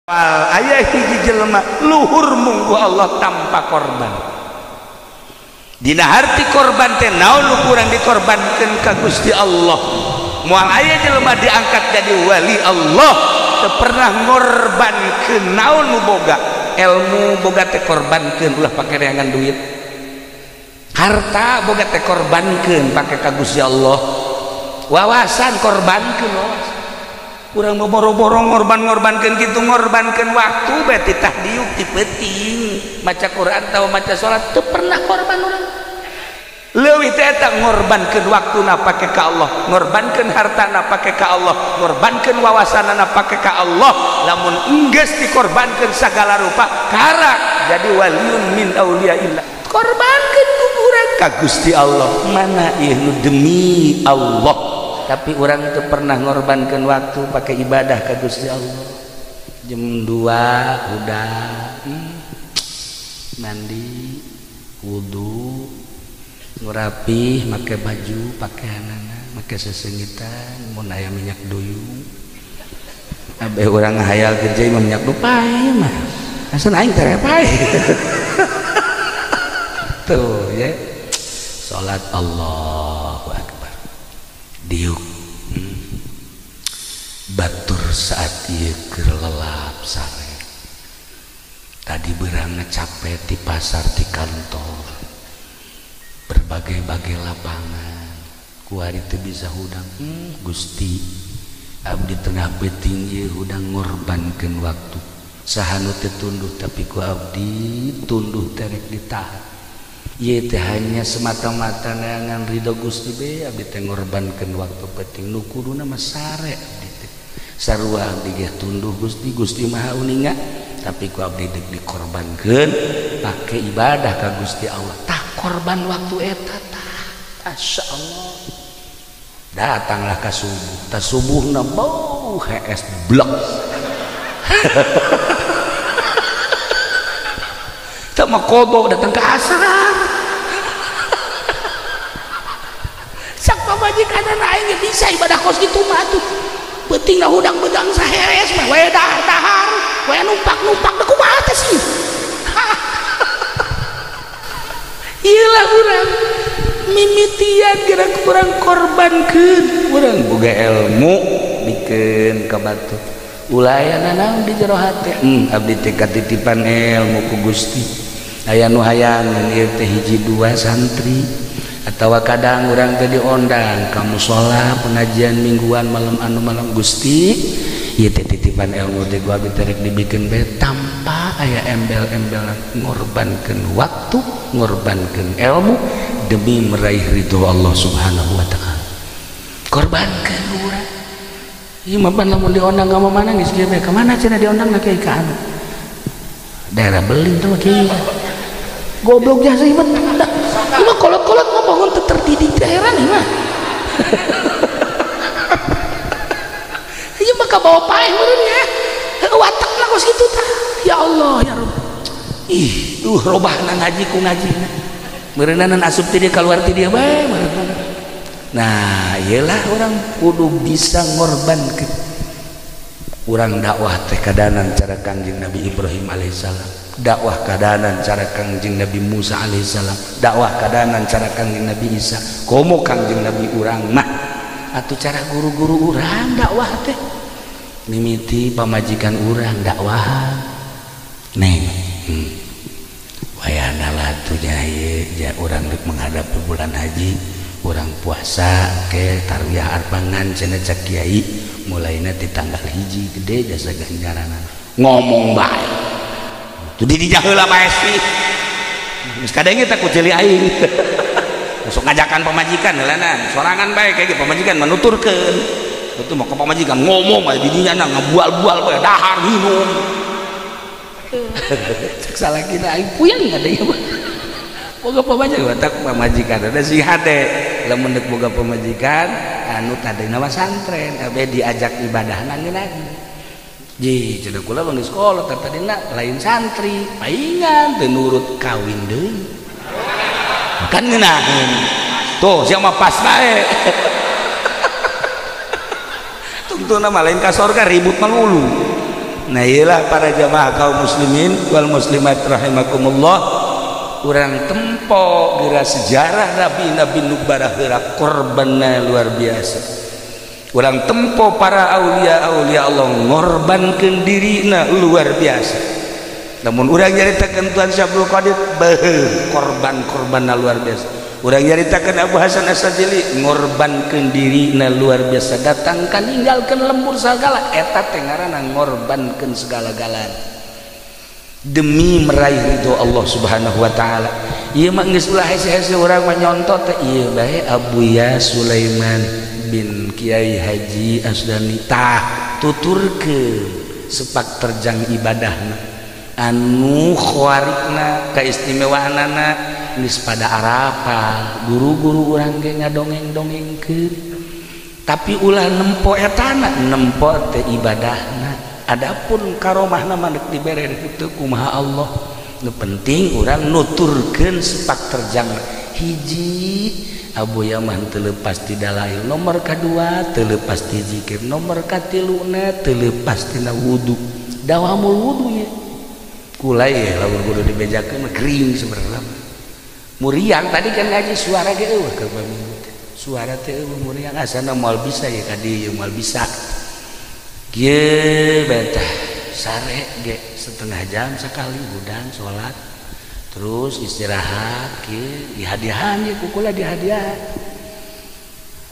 Aya hiji jelema luhur munggu Allah tanpa korban. Dina harti korban teh naon nu kurang dikorbankeun ka Gusti Allah. Moal aya jelema diangkat jadi wali Allah teu pernah ngorbankeun naon nu boga. Ilmu boga teh korbankeun ulah pake reangan duit. Harta boga teh korbankeun pake ka Gusti Allah. Wawasan korbankeun wawasan. Kurang boro-boro ngorban-ngorbankeun kitu, ngorbankeun waktu berarti tahdiuk ti peuting maca Quran atawa maca salat teu pernah korban urang. Leuwih teh eta ngorbankeun waktuna pake ka Allah, ngorbankeun hartana pake ka Allah, ngorbankeun wawasanana pake ka Allah. Lamun enggeus dikorbankeun sagala rupa karak jadi waliun min auliyaillah. Korbankeun ku urang ka Gusti Allah. Mana ieu nu demi Allah? Tapi orang itu pernah ngorbankan waktu pakai ibadah ke Gusti Allah. Jam 2 udah mandi, wudu, ngerapi, pakai baju, pakaianana, pakai sesengitan, mun aya minyak duyung. Abe urang hayal kerja mah minyak dupai mah. Asan aing teh pae. Tuh ya. Salat Allahu Akbar. Diuk batur saat ieu keur lelap sare. Tadi beurangna capek di pasar, di kantor, berbagai-bagai lapangan, kuari teu bisa hudang. Gusti abdi tengah beuting ieu hudang ngorbankeun waktu. Saha nu teu tunduh tapi ku abdi tunduh terek ditahan. Ieu teh hanya semata-mata neangan ridho Gusti be abdi teh ngorbankeun waktu penting nu kuduna mah sare abdi teh. Sarua abdi ge tunduh Gusti, Gusti Maha uninga, tapi ku abdi deuk dikorbankeun pake ibadah ka Gusti Allah. Tah korban waktu eta tah. Masyaallah. Datanglah ka subuh, tah subuhna bau hees blok. Sama kodok datang ke asar. Sak pamajikan aing bisa ibadah kos kitu mah atuh. Peuting lah hudang bedang saheres mah we dahar-dahar, we numpak-numpak da kumaha teh sih. Ieu lah urang mimitian geura urang korbankeun, urang boga ilmu bikeun ka batur. Ulayana naon di jero hate? Abdi teh katitipan ilmu ku Gusti. Aya nu hayangan ieu teh hiji dua santri atawa kadang urang teh diondang ka musala pengajian mingguan malam anu malam. Gusti ieu teh titipan ilmu teh ku abdi teh rek dibikeun bae tanpa aya embel-embelan, ngorbankeun waktu, ngorbankeun ilmu demi meraih ridho Allah Subhanahu wa taala. Korbankeun urang. Ieu mah pan lamun diondang ka mana geus kieu bae, ka mana cenah diondang na kieu ka anu daerah Beling tuh mah kieu. Goblok jasa ieu mah. Ieu mah kolot-kolot mah bangun teu terdidik daerah nih mah. Ieu mah kabawa paeh meureun nya. Watakna kos kitu tah. Ya Allah ya Rabb. Ih, duh robahna ngaji ku ngajina. Meureunna asup ti dieu kaluar ti dieu bae meureunna. Nah, iyalah orang kudu bisa ngorbankeun. Urang dakwah teh kadanan cara Kangjeng Nabi Ibrahim alaihissalam, dakwah kadanan cara Kangjeng Nabi Musa alaihissalam, dakwah kadanan cara Kangjeng Nabi Isa. Komo Kangjeng Nabi urang mah atuh cara guru-guru urang dakwah teh mimiti pamajikan urang dakwahan. Neng, wayahna lah atuh nya ieu ja urang deuk menghadapi bulan haji. Urang puasa ke tarwiyah arbangan cenah cak kiai mulaina di tanggal hiji gede jasa ganjaranan ngomong bae tu di dinya heula bae sih geus kadenge teh ku ceuli aing sok ngajakan pamajikan heulana sorangan bae kayak pamajikan menuturkeun itu mah ka pamajikan ngomong bae di dinya na ngabual-bual bae dahar minum cek salakina aing puyeng kadenge mah boga pamajikan watak pamajikan ada sing hade lamun deuk boga pamajikan anu tadina mah santren abe diajak ibadahna ngeunah ji cenah kula bang di sekolah tadina lain santri paingan teu nurut kawin deui kan ngeunaheun tuh sia mah pas bae tungtuna mah lain ka sorga ribut melulu. Nah iyalah para jamaah kaum muslimin wal muslimat rahimakumullah, urang tempo geura sejarah nabi-nabi nu baraheula korbanna luar biasa. Urang tempo para aulia-aulia Allah ngorbankeun dirina luar biasa. Namun urang nyaritakeun Tuan Syekh Abdul Qadir beuh korban-korbanna luar biasa. Urang nyaritakeun Abu Hasan Asy-Syadzili ngorbankeun dirina luar biasa, datang ka ninggalkeun lembur sagala eta teh ngaranna ngorbankeun segala-galana demi meraih ridho Allah Subhanahu wa taala. Ieu mah geus ulah hese-hese urang mah nyonto teh ieu bae Abuya Sulaiman bin Kiai Haji Asdani tah tuturkeun sepak terjang ibadahna anu khawarikna kaistimewaanana geus pada arapal guru-guru urang ge ngadongeng-dongengkeun tapi ulah nempo etana nempo teh ibadahna. Adapun karomahna mah deuk dibere kitu kumaha Allah. Nu penting urang nuturkeun sepak terjang hiji Abuya mah teu leupas ti dalail, nomor kadua teu leupas ti zikir, nomor katiluna teu leupas tina wudu. Dawamul wudu ye kula ye lamun kudu dibejakeun mah gering sebenarnya. Muriang tadi kan ngaji suara ge eueuh keur minggu teh. Suara teh eueuh muriang asana moal bisa ye ka dieu moal bisa. Kieu bae tah sare ge setengah jam sekali hudang salat terus istirahat kieu dihadiahan ye ku kula dihadiahan.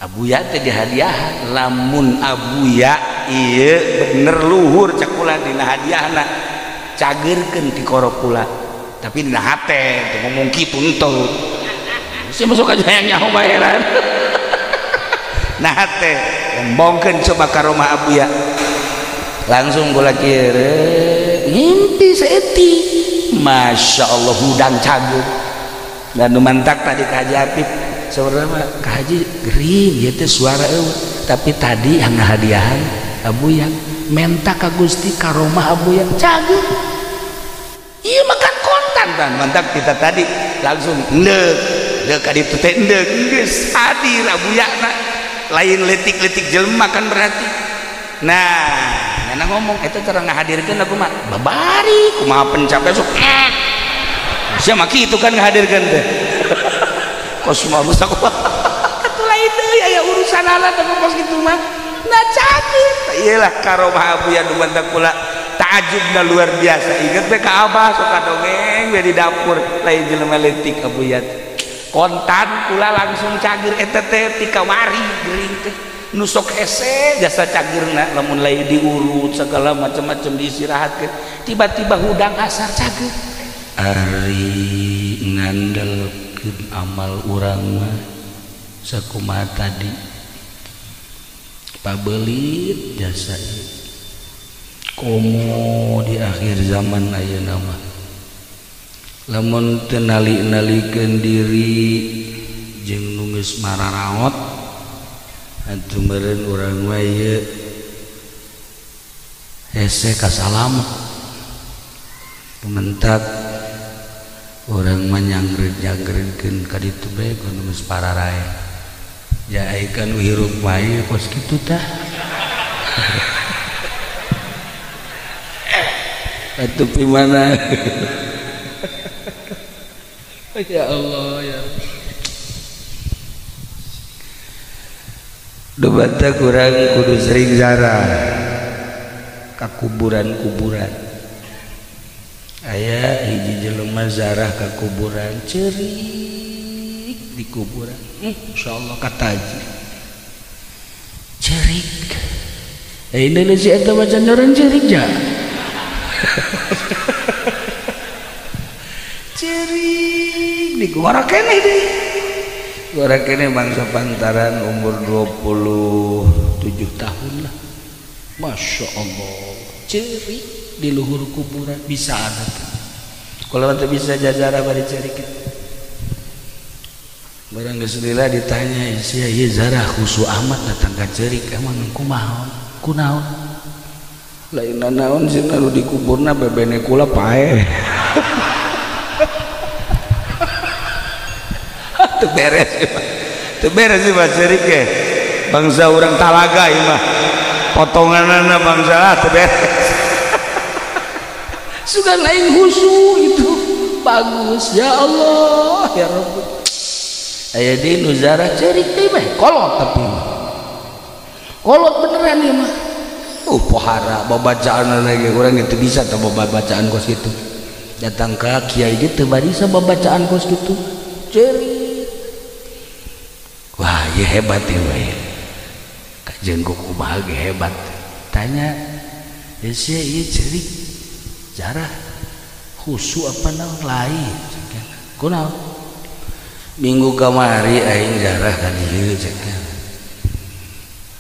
Abuya teh dihadiahan lamun abuya ieu bener luhur cak kula dina hadiahna cageurkeun ti koro kula. Tapi dina hate teu ngomong kitu henteu. Sia masuk aja yang nyaho bae heran. Nah hate embongkeun coba ka rumah abuya. Langsung kula kieu ngimpi saeutik. Masya Allah hudang cager. Dan nu mantak tadi ka Haji Apip sebenarnya mah ka Haji gering ieu teh suara eueuh. Tapi tadi yang ngahadiahan abuya menta ka Gusti ka rumah abuya cager. Ieu makan kontan tan mantak kita tadi langsung endek deuk ka ditu teh endek geus hadir abuyana lain letik-letik jelema kan berarti. Nah nana ngomong eta cara ngahadirkeun aku mah babari kumaha pencapaian sok sia mah kitu kan ngahadirkeun teh kos mah geus aku atuh lain deui aya urusan alat kos kitu mah. Nah cager iyalah karomah abuya nu mantak kula ta'ajubna luar biasa. Inget teh ka abah sok dongeng we di dapur lain jelema leutik abuya kontan kula langsung cager eta teh ti kamari geuring teh nu sok hese jasa cagerna lamun lain diurut segala macam-macam diistirahatkeun tiba-tiba hudang asar cager. Ari ngandelkeun amal urang mah sakumaha tadi pabelit jasa komo di akhir zaman ayeuna mah lamun teu nali-nalikeun diri jeung nu geus mararaot atuh meureun urang mah ieu hese kasalama mentak urang mah nyangreut-nyangreutkeun ka ditu bae nu geus pararae ja ai kan hirup mah ieu kos kitu tah. Atuh mana? Ya Allah ya. Dubata kurang kudu sering zarah ka kuburan-kuburan. Aya hiji jelema zarah ka kuburan ceurik di kuburan. Insyaallah kataji. Ceurik. Indonesia eta macan orang ceurik ja. Ceurik di gora keneh deui. Gora keneh bangsa pantaran umur 27 tahun lah. Masya Allah, ceurik di luhur kuburan bisa ada. Kalau nanti bisa jazara bari ceurik. Barang geus lila ditanya sia ieu zarah khusu amat datang ka ceurik emang kumaha? Kunaon? Lain naon sih nu dikuburna bebene kula pae. Teu beres mah. Teu beres mah ceurik ge. Bangsa urang talaga ieu mah. Potonganana bangsa lah teu beres. Sugan lain khusyuk itu bagus ya Allah ya Rabbi. Aya deui nu zarah ceurik deui mah kolot tapi kolot beneran ieu mah. Pohara babacaan lagi urang teu bisa tah babacaan kos kitu. Datang ka kiai ge teu barisa babacaan kos kitu. Ceurik. Wah, ieu hebat ieu mah. Kajeun ku kumaha ge hebat. Tanya, "Ieu sia ieu ceurik zarah khusyuk apa naon lain?" Kunaon? Minggu kamari aing zarah ka dieu cek.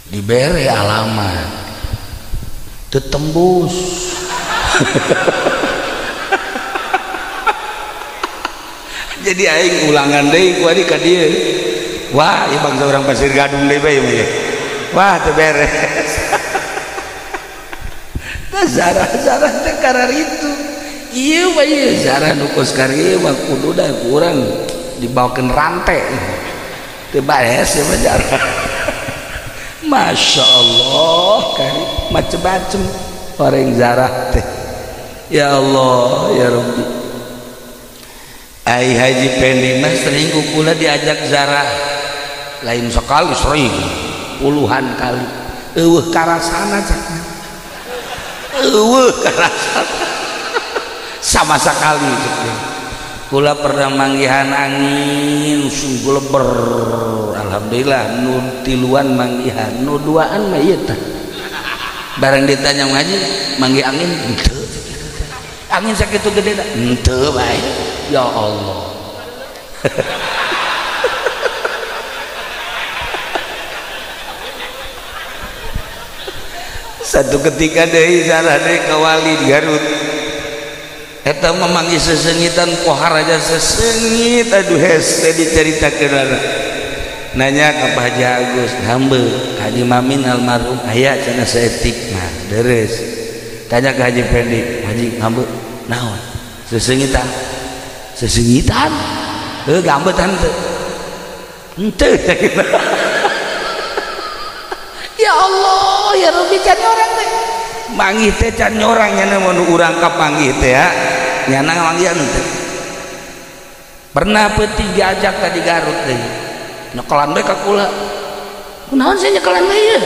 Dibere alamat. Teu tembus. Jadi aing ulangan deui ku adi ka dieu. Wah, ieu bangsa urang Pasir Gadung deui bae ieu. Wah, teu beres. Tah zarah-zarah teh kararitu. Ieu mah ieu zarah nu kos kari mah kudu da ku urang dibawakeun rantai. Teu beres ieu mah zarah. Masya Allah kari macem-macem orang zarah teh. Ya Allah ya Rabbi. Ai Haji Pendi mah sering kukula diajak zarah, lain sekali sering puluhan kali. Eueuh karasana cakna, eueuh karasana sama sekali cakna. Kula pernah manggihan angin sungguh leber, alhamdulillah nu tiluan manggihan, nu duaan mah ieu tah. Barang ditanya ngaji manggih angin henteu, angin sakitu gede da henteu bae. Ya Allah. Satu ketika deui zarah deui ka wali di Garut. Eta mah manggih sesengitan pohar aja sesengit aduh hese dicaritakeun. Nanya ka Pak Haji Agus, hamba Haji Mamin almarhum aya cenah saeutik mah deres. Tanya ke Haji Pendi, Haji hamba naon? Sesengitan. Sesengitan? Heuh gambetan teu. Henteu. Ya Allah, ya Rabbi can orang teh. Manggih teh can nyorang nyana mun urang kapanggih teh ya. Nyana manggihan teh. Pernah peuting diajak tadi Garut deui. Nyekelan bae ka kula. Kunaon sia nyekelan bae ieu?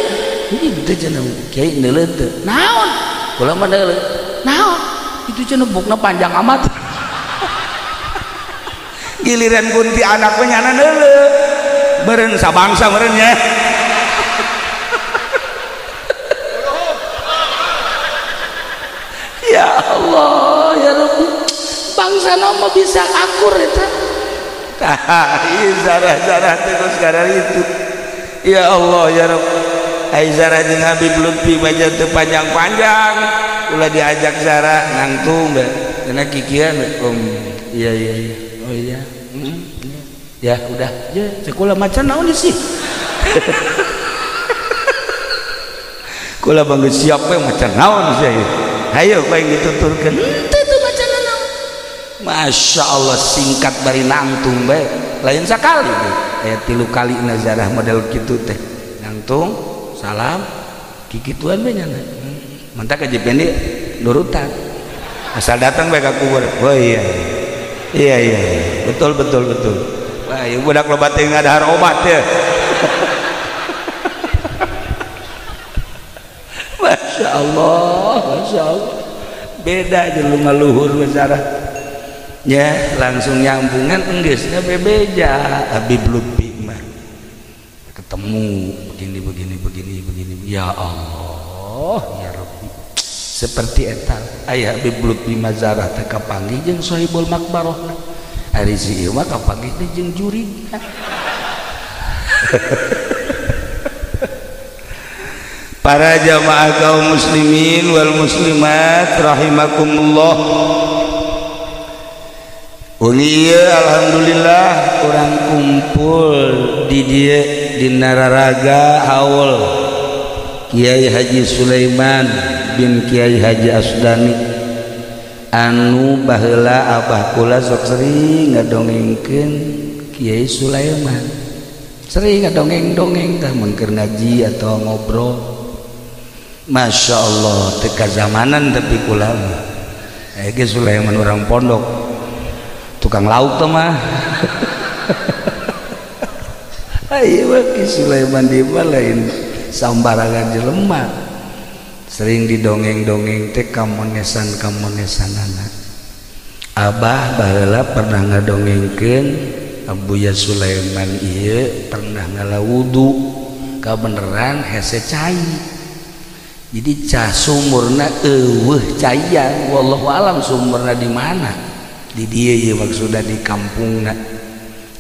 Ieu teh cenah kiai neuleun teu. Naon? Kula mah neuleun. Naon? Itu cenah bukna panjang amat. Giliran kunti anak mah nyana neuleun. Beureun sabangsa meureun nya. Ya Allah ya Rabbi, bangsa nama bisa akur eta. Tah, zarah-zarah teh kos itu. Ya Allah ya Rabbi. Ai zarah jeung Habib Lutfi mah teu panjang-panjang, ulah diajak zarah nangtung bae. Cenah kikian iya iya iya. Oh iya. Ya udah, ya cek kula macan naon sih. Kula bangga siap we macan naon sih. Ayo baik dituturkeun. Henteu teu bacana naon. Masya Allah singkat bari nangtung bae. Lain sakali teh. Aya 3 kali nazarah model kitu teh. Nangtung, salam, kikituan bae nyana. Mantak ka Pendi nurutan. Asal datang bae ka kubur. Oh iya. Iya iya. Betul betul betul. Wah, ieu budak loba teh ngadahar obat ya. Masya Allah, Masya Allah. Beda aja lu ngaluhur besarah. Ya, langsung nyambungan enggeusnya bebeja Habib Lutfi mah. Ketemu begini begini begini begini. Ya Allah, ya Rabbi. Seperti eta aya Habib Lutfi mazarah teh kapanggih jeung Sohibul Makbarah. Ari si ieu mah kapanggih teh jeung jurig. Para jamaah kaum muslimin wal muslimat rahimakumullah. Wengi ieu alhamdulillah urang kumpul di dieu di Nararaga haul Kiai Haji Sulaiman bin Kiai Haji Asdani anu baheula abah kula sok sering ngadongengkeun Kiai Sulaiman, sering ngadongeng-dongeng tah mun keur ngaji atau ngobrol. Masya Allah teu kazamanan tapi kula mah. Aya ge Sulaiman orang pondok tukang lauk teh mah. Ayo Ki Sulaiman di mah lain sambarangan jelema. Sering didongeng-dongeng teh kamonesan-kamonesanana. Abah baheula pernah ngadongengkeun Abuya Sulaiman ieu pernah ngala wudu kabeneran hese cai. Jadi cah sumurna eueuh caian, wallahu alam sumurna di mana? Di dieu ieu maksudna di kampungna.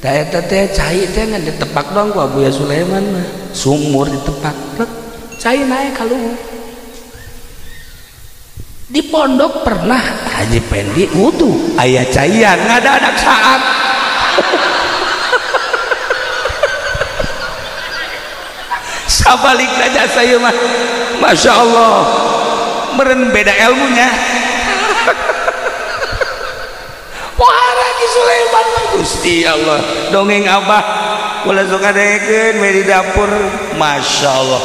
Tah eta teh cai teh ngan ditepak doang ku Abuya Sulaiman mah. Sumur ditepak, plek, cai naik ka luhur. Di pondok pernah Haji Pendi wudu aya caian ngadadak saat. Sabalik aja saya mah, masya Allah, meren beda ilmunya. Pohara Ki Sulaiman mah Gusti Allah, dongeng abah kula sok ngadengekeun we di dapur, masya Allah.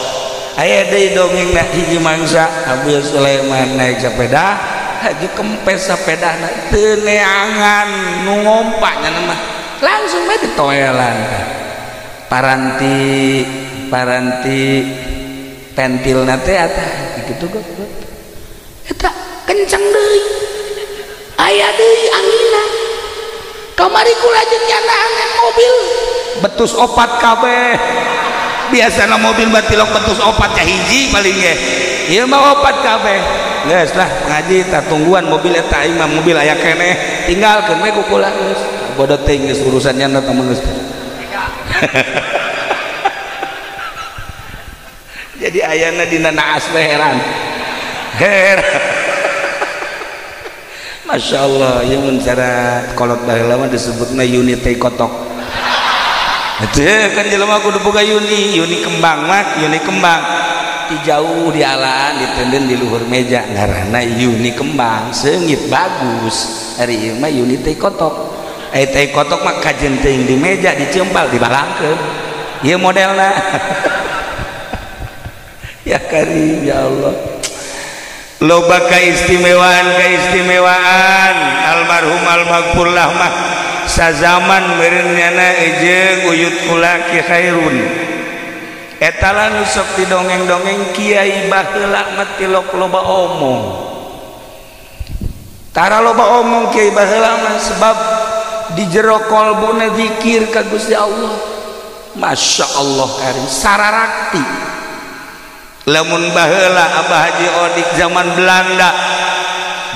Aya deui dongeng na hiji mangsa Abu Sulaiman naik sepeda, haji kempes sepedana teu neangan nu ngompa nya mah. Langsung we ditoelan. Paranti pentilna teh eta kitu gok. Eta kenceng deui. Aya deui anginna. Kamari kula jeung nyanaan mobil betus opat kabeh. Biasana mobil batilok betus opat ya hiji paling ge. Ieu mah opat kabeh. Geus lah ngaji tah tungguan mobil eta aing mah mobil aya keneh. Tinggalkeun we ku kula geus. Bodoh teuing geus urusan nyana tah geus. Jadi ayana dina naas we heran. Heran. Masya Allah, ieu mun cara kolot baheula mah disebutna unit teh kotok. Atuh kan jelema kudu boga yuni, yuni kembang mah, yuni kembang. Ti jauh dialaan ditenden di luhur meja ngaranna yuni kembang, seungit bagus. Ari ieu mah yuni teh kotok. Ai teh kotok mah kajen teuing di meja dicempal dibalangkeun. Ieu modelna. Ya karim ya Allah. Loba keistimewaan almarhum almaghfurlah mah sazaman meureun nyana jeung uyut kula Ki Khairun. Eta lah nu sok didongeng-dongeng kiai baheula mah tilok loba omong. Tara loba omong kiai baheula mah sebab di jero kolbuna zikir ka Gusti Allah. Masya Allah karim sararakti. Lamun baheula Abah Haji Odik zaman Belanda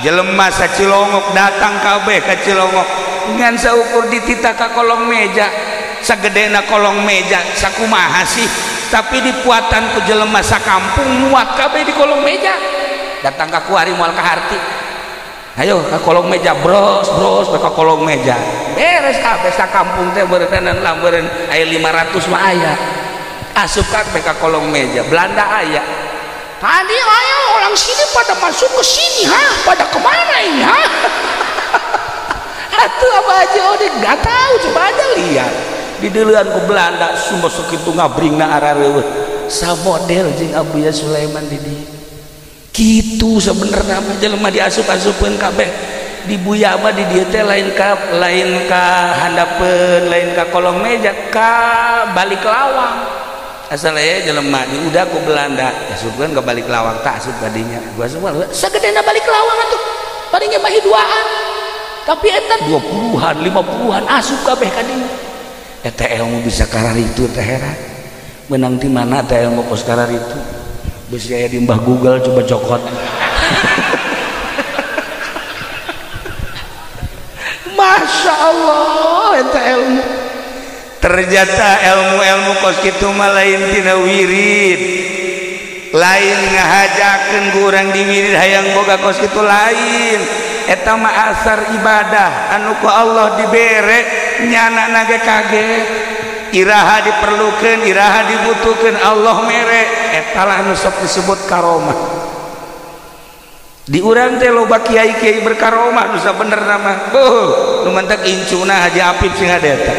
jelema sacilongok datang kabeh ka Cilongok ngan saukur ditita ka kolong meja sagedena kolong meja sakumaha sih tapi dipuatan ku jelema sakampung muat kabeh di kolong meja datang ka kuari moal kaharti ayo ka kolong meja bros bros ka kolong meja beres kabeh sakampung teh beureunana lameureun aya 500 mah aya asup kabeh ka kolong meja Belanda aya tadi ayo orang sini pada masuk ke sini ha pada kemana ini ha. Atuh apa aja Odik nggak tahu coba aja lihat di deulean ku Belanda sumber sakitu ngabringna arareueuh samodel jeung Abuya Sulaiman di dieu kitu sebenarnya mah jelema diasup-asupkeun kabeh di Buya mah di dieu teh lain ka handapeun lain ka kolong meja ka balik lawang asal aya jelema di udah ku Belanda asupkeun ka balik lawang tak asup kadinya gua semua sagedena balik lawang atuh paling ge mah duaan tapi eta 20-an 50-an asup kabeh kadinya eta ilmu bisa kararitu teh heran menang di mana teh ilmu kos kararitu beusi aya di Mbah Google coba cokot. Masya Allah eta ilmu ternyata ilmu-ilmu kos kitu mah lain tina wirid lain ngahajakeun ku urang di wirid hayang boga kos kitu lain eta mah asar ibadah anu ku Allah dibere nyana ge kaget iraha diperlukeun iraha dibutuhkeun Allah mere eta lah anu sok disebut karomah di urang teh loba kiai-kiai berkaromah nu sabenerna mah beuh nu mantak incuna Haji Apip sing ada eta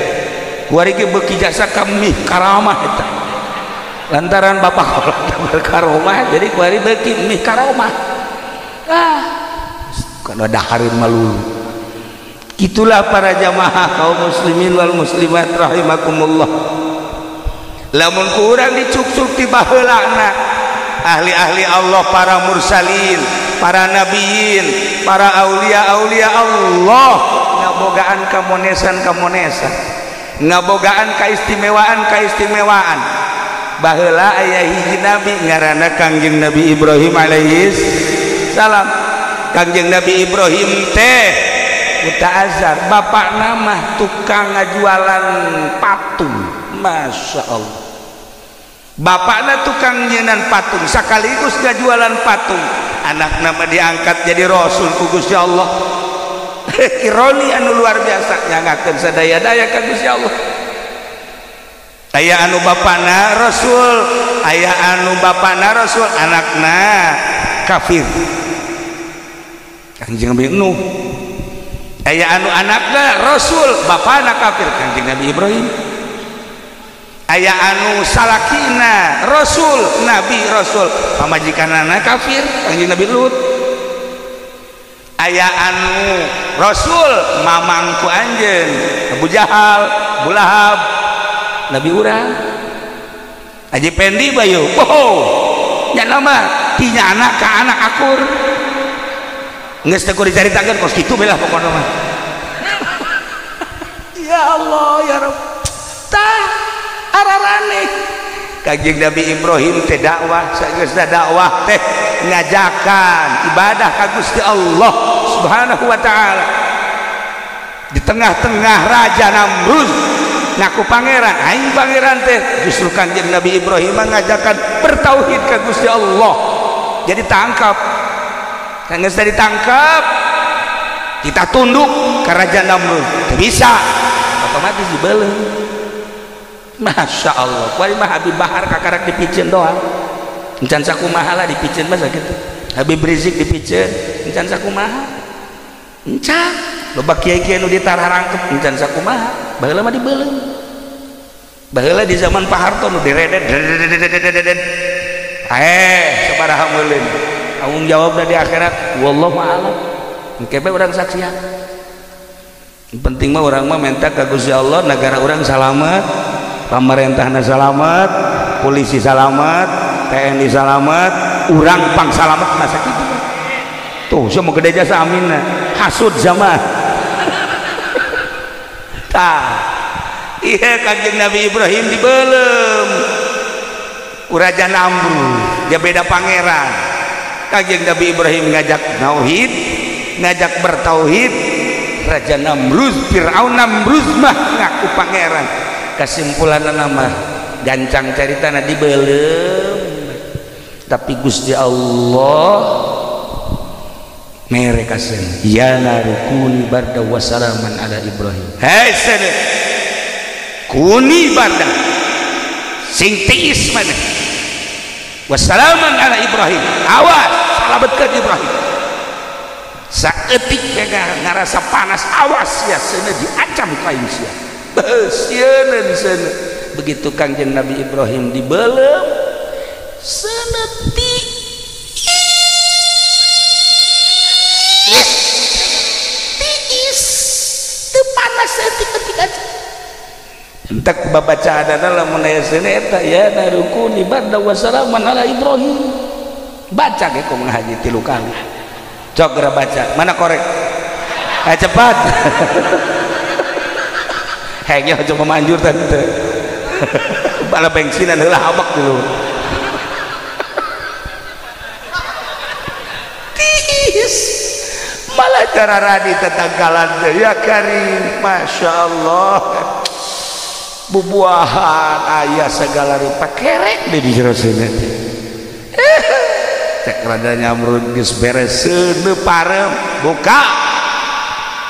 kuari ge beuki jasa kami karamah eta lantaran bapak kolot berkaromah jadi kuari beuki mih karomah ah Kana dahareun malulu. Itulah para jamaah kaum muslimin wal muslimat rahimakumullah. Lamun kurang dicukcuk ti baheulana ahli-ahli Allah, para mursalin, para nabiyin, para aulia-aulia Allah ngabogaan kamonesan-kamonesan, ngabogaan kaistimewaan-kaistimewaan. Baheula aya hiji nabi ngaranna Kangjeng Nabi Ibrahim alaihi salam. Kangjeng Nabi Ibrahim teh Azar, bapak nama tukang ngajualan patung. Masya Allah, bapakna tukang nyenan patung sekaligus ngajualan patung. Anak nama diangkat jadi rasul ku Gusti Allah. Ironi anu luar biasa, nyangakeun sadaya-daya ka Gusti Allah. Aya anu bapana rasul, aya anu bapana rasul, anakna kafir. Kangjeng Nabi Nuh. Aya anu anakna rasul, bapana kafir, Kangjeng Nabi Ibrahim. Aya anu salakina rasul, nabi rasul, pamajikanana kafir, Kangjeng Nabi Lut. Aya anu rasul mamangku anjeun, Abu Jahal, Abu Lahab, Nabi urang. Haji Pendi bayu, oh, nya nama tinya anak ka anak akur. Geus teu kudu dicaritakeun kos kitu belah pokona mah. Ya Allah ya Rabb. Tah ararane Kangjeng Nabi Ibrahim teh dakwah, sageusna dakwah teh ngajakan ibadah ka Gusti Allah Subhanahu wa taala. Di tengah-tengah Raja Namrud ngaku pangeran, aing pangeran teh, justru Kangjeng Nabi Ibrahim ngajakan bertauhid ka Gusti Allah. Jadi tangkap. Kan geus ditangkap, kita tunduk ke Raja Namrud. Teu bisa, otomatis dibeuleum. Masya Allah, kuari mah Habib Bahar kakarak dipiceun doang. Encan sakumaha lah dipiceun mah sakitu. Habib Rizik dipiceun, encan sakumaha. Encan, loba kiai-kiai nu ditararangkep encan sakumaha. Baheula mah dibeuleum. Baheula di zaman Pak Harto nu diredet. Sabaraha meuleum. Tanggung jawab di akhirat, wallahu a'lam. Engke bae urang saksian. Penting mah urang mah minta ka Gusti Allah negara urang salamet, pamarentahna salamet, polisi salamet, TNI salamet, urang pang salamet masa kitu. Tuh, sia mah gede jasa aminna, hasud zaman. Tah. Iya Kangjeng Nabi Ibrahim dibeuleum ku Raja Namrud, dia beda pangeran. Kangjeng Nabi Ibrahim ngajak tauhid, ngajak bertauhid. Raja Namrud, Fir'aun Namrud mah ngaku pangeran. Kesimpulanna mah gancang caritana dibeuleum. Tapi Gusti Allah mere kaseun, ya narukuni barda wa salaman ala Ibrahim. Hei seuneu, kuni barda sing tiis maneh. Wassalaman ala Ibrahim. Awas, salametkeun Ibrahim. Saeutik ngarasa panas, awas ya seuneu diancam ku aing sia. Beusieuneun seuneu. Begitu Kangjeng Nabi Ibrahim dibeuleum, seuneu tiis teu panas saeutik-eutik aja. Entek babacaanana lamun aya seuneu eta ya narukuni barda wa salaman ala Ibrahim. Baca ge kumaha haji 3 kali. Cok geura baca. Mana korek? Cepat. Hengnya coba manjur tadi teh. Bala bensinan heula habak dulu. Tiis. Malah cara radi tetangkalan teh ya karim, Masya Allah. Bubuahan ayah segala rupa kerek di jero seuneu teh. Cek rada nyamrud geus beres seuneu parem buka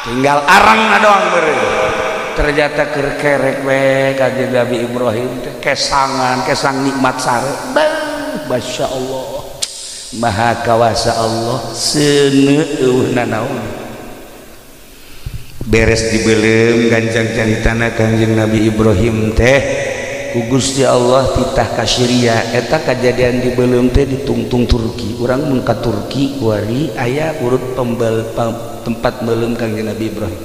tinggal arangna doang beureum. Ternyata keur kerek we Kangjeng Nabi Ibrahim teh kesangan kesang nikmat sare. Masya Allah, maha kawasa Allah, seuneu eueuh nanaon. Beres dibeuleum gancang caritana Kangjeng Nabi Ibrahim teh ku Gusti Allah titah ka Syria eta kajadian di beuleum teh ditungtung Turki. Urang mun ka Turki kuari aya urut tempat meuleum Kangjeng Nabi Ibrahim.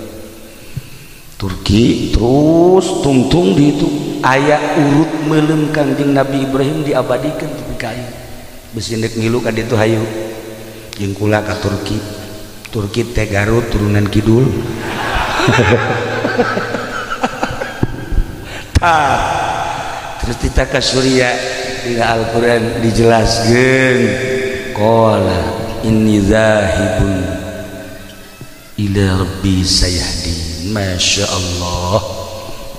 Turki terus tungtung di itu aya urut meuleum Kangjeng Nabi Ibrahim diabadikeun tepi ka ieu. Bisi deuk ngilu ka ditu hayu. Jeung kula ka Turki. Turki teh Garut turunan kidul. Terus titah ka Surya dina Al-Qur'an dijelaskeun qala inni zahibun ila rabbi sayahdi. Masya Allah,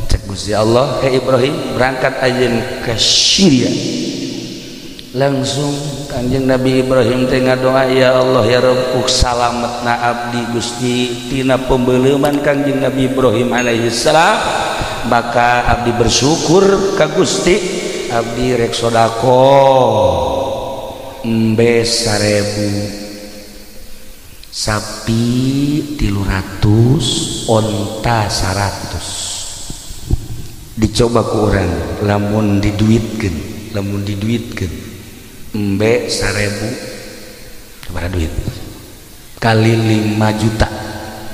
cek Gusti Allah, hey Ibrahim berangkat aja ke Syria. Langsung Kanjeng Nabi Ibrahim teh ngadoa, ya Allah ya Rabb, salametna abdi Gusti tina pembeleuman Kanjeng Nabi Ibrahim alaihi salam. Maka abdi bersyukur ka Gusti, abdi rek sedekah embe 1000 sapi 300 onta 100. Dicoba ku urang lamun diduitkeun, lamun diduitkeun embe 1000 sabaraha duit kali 5 juta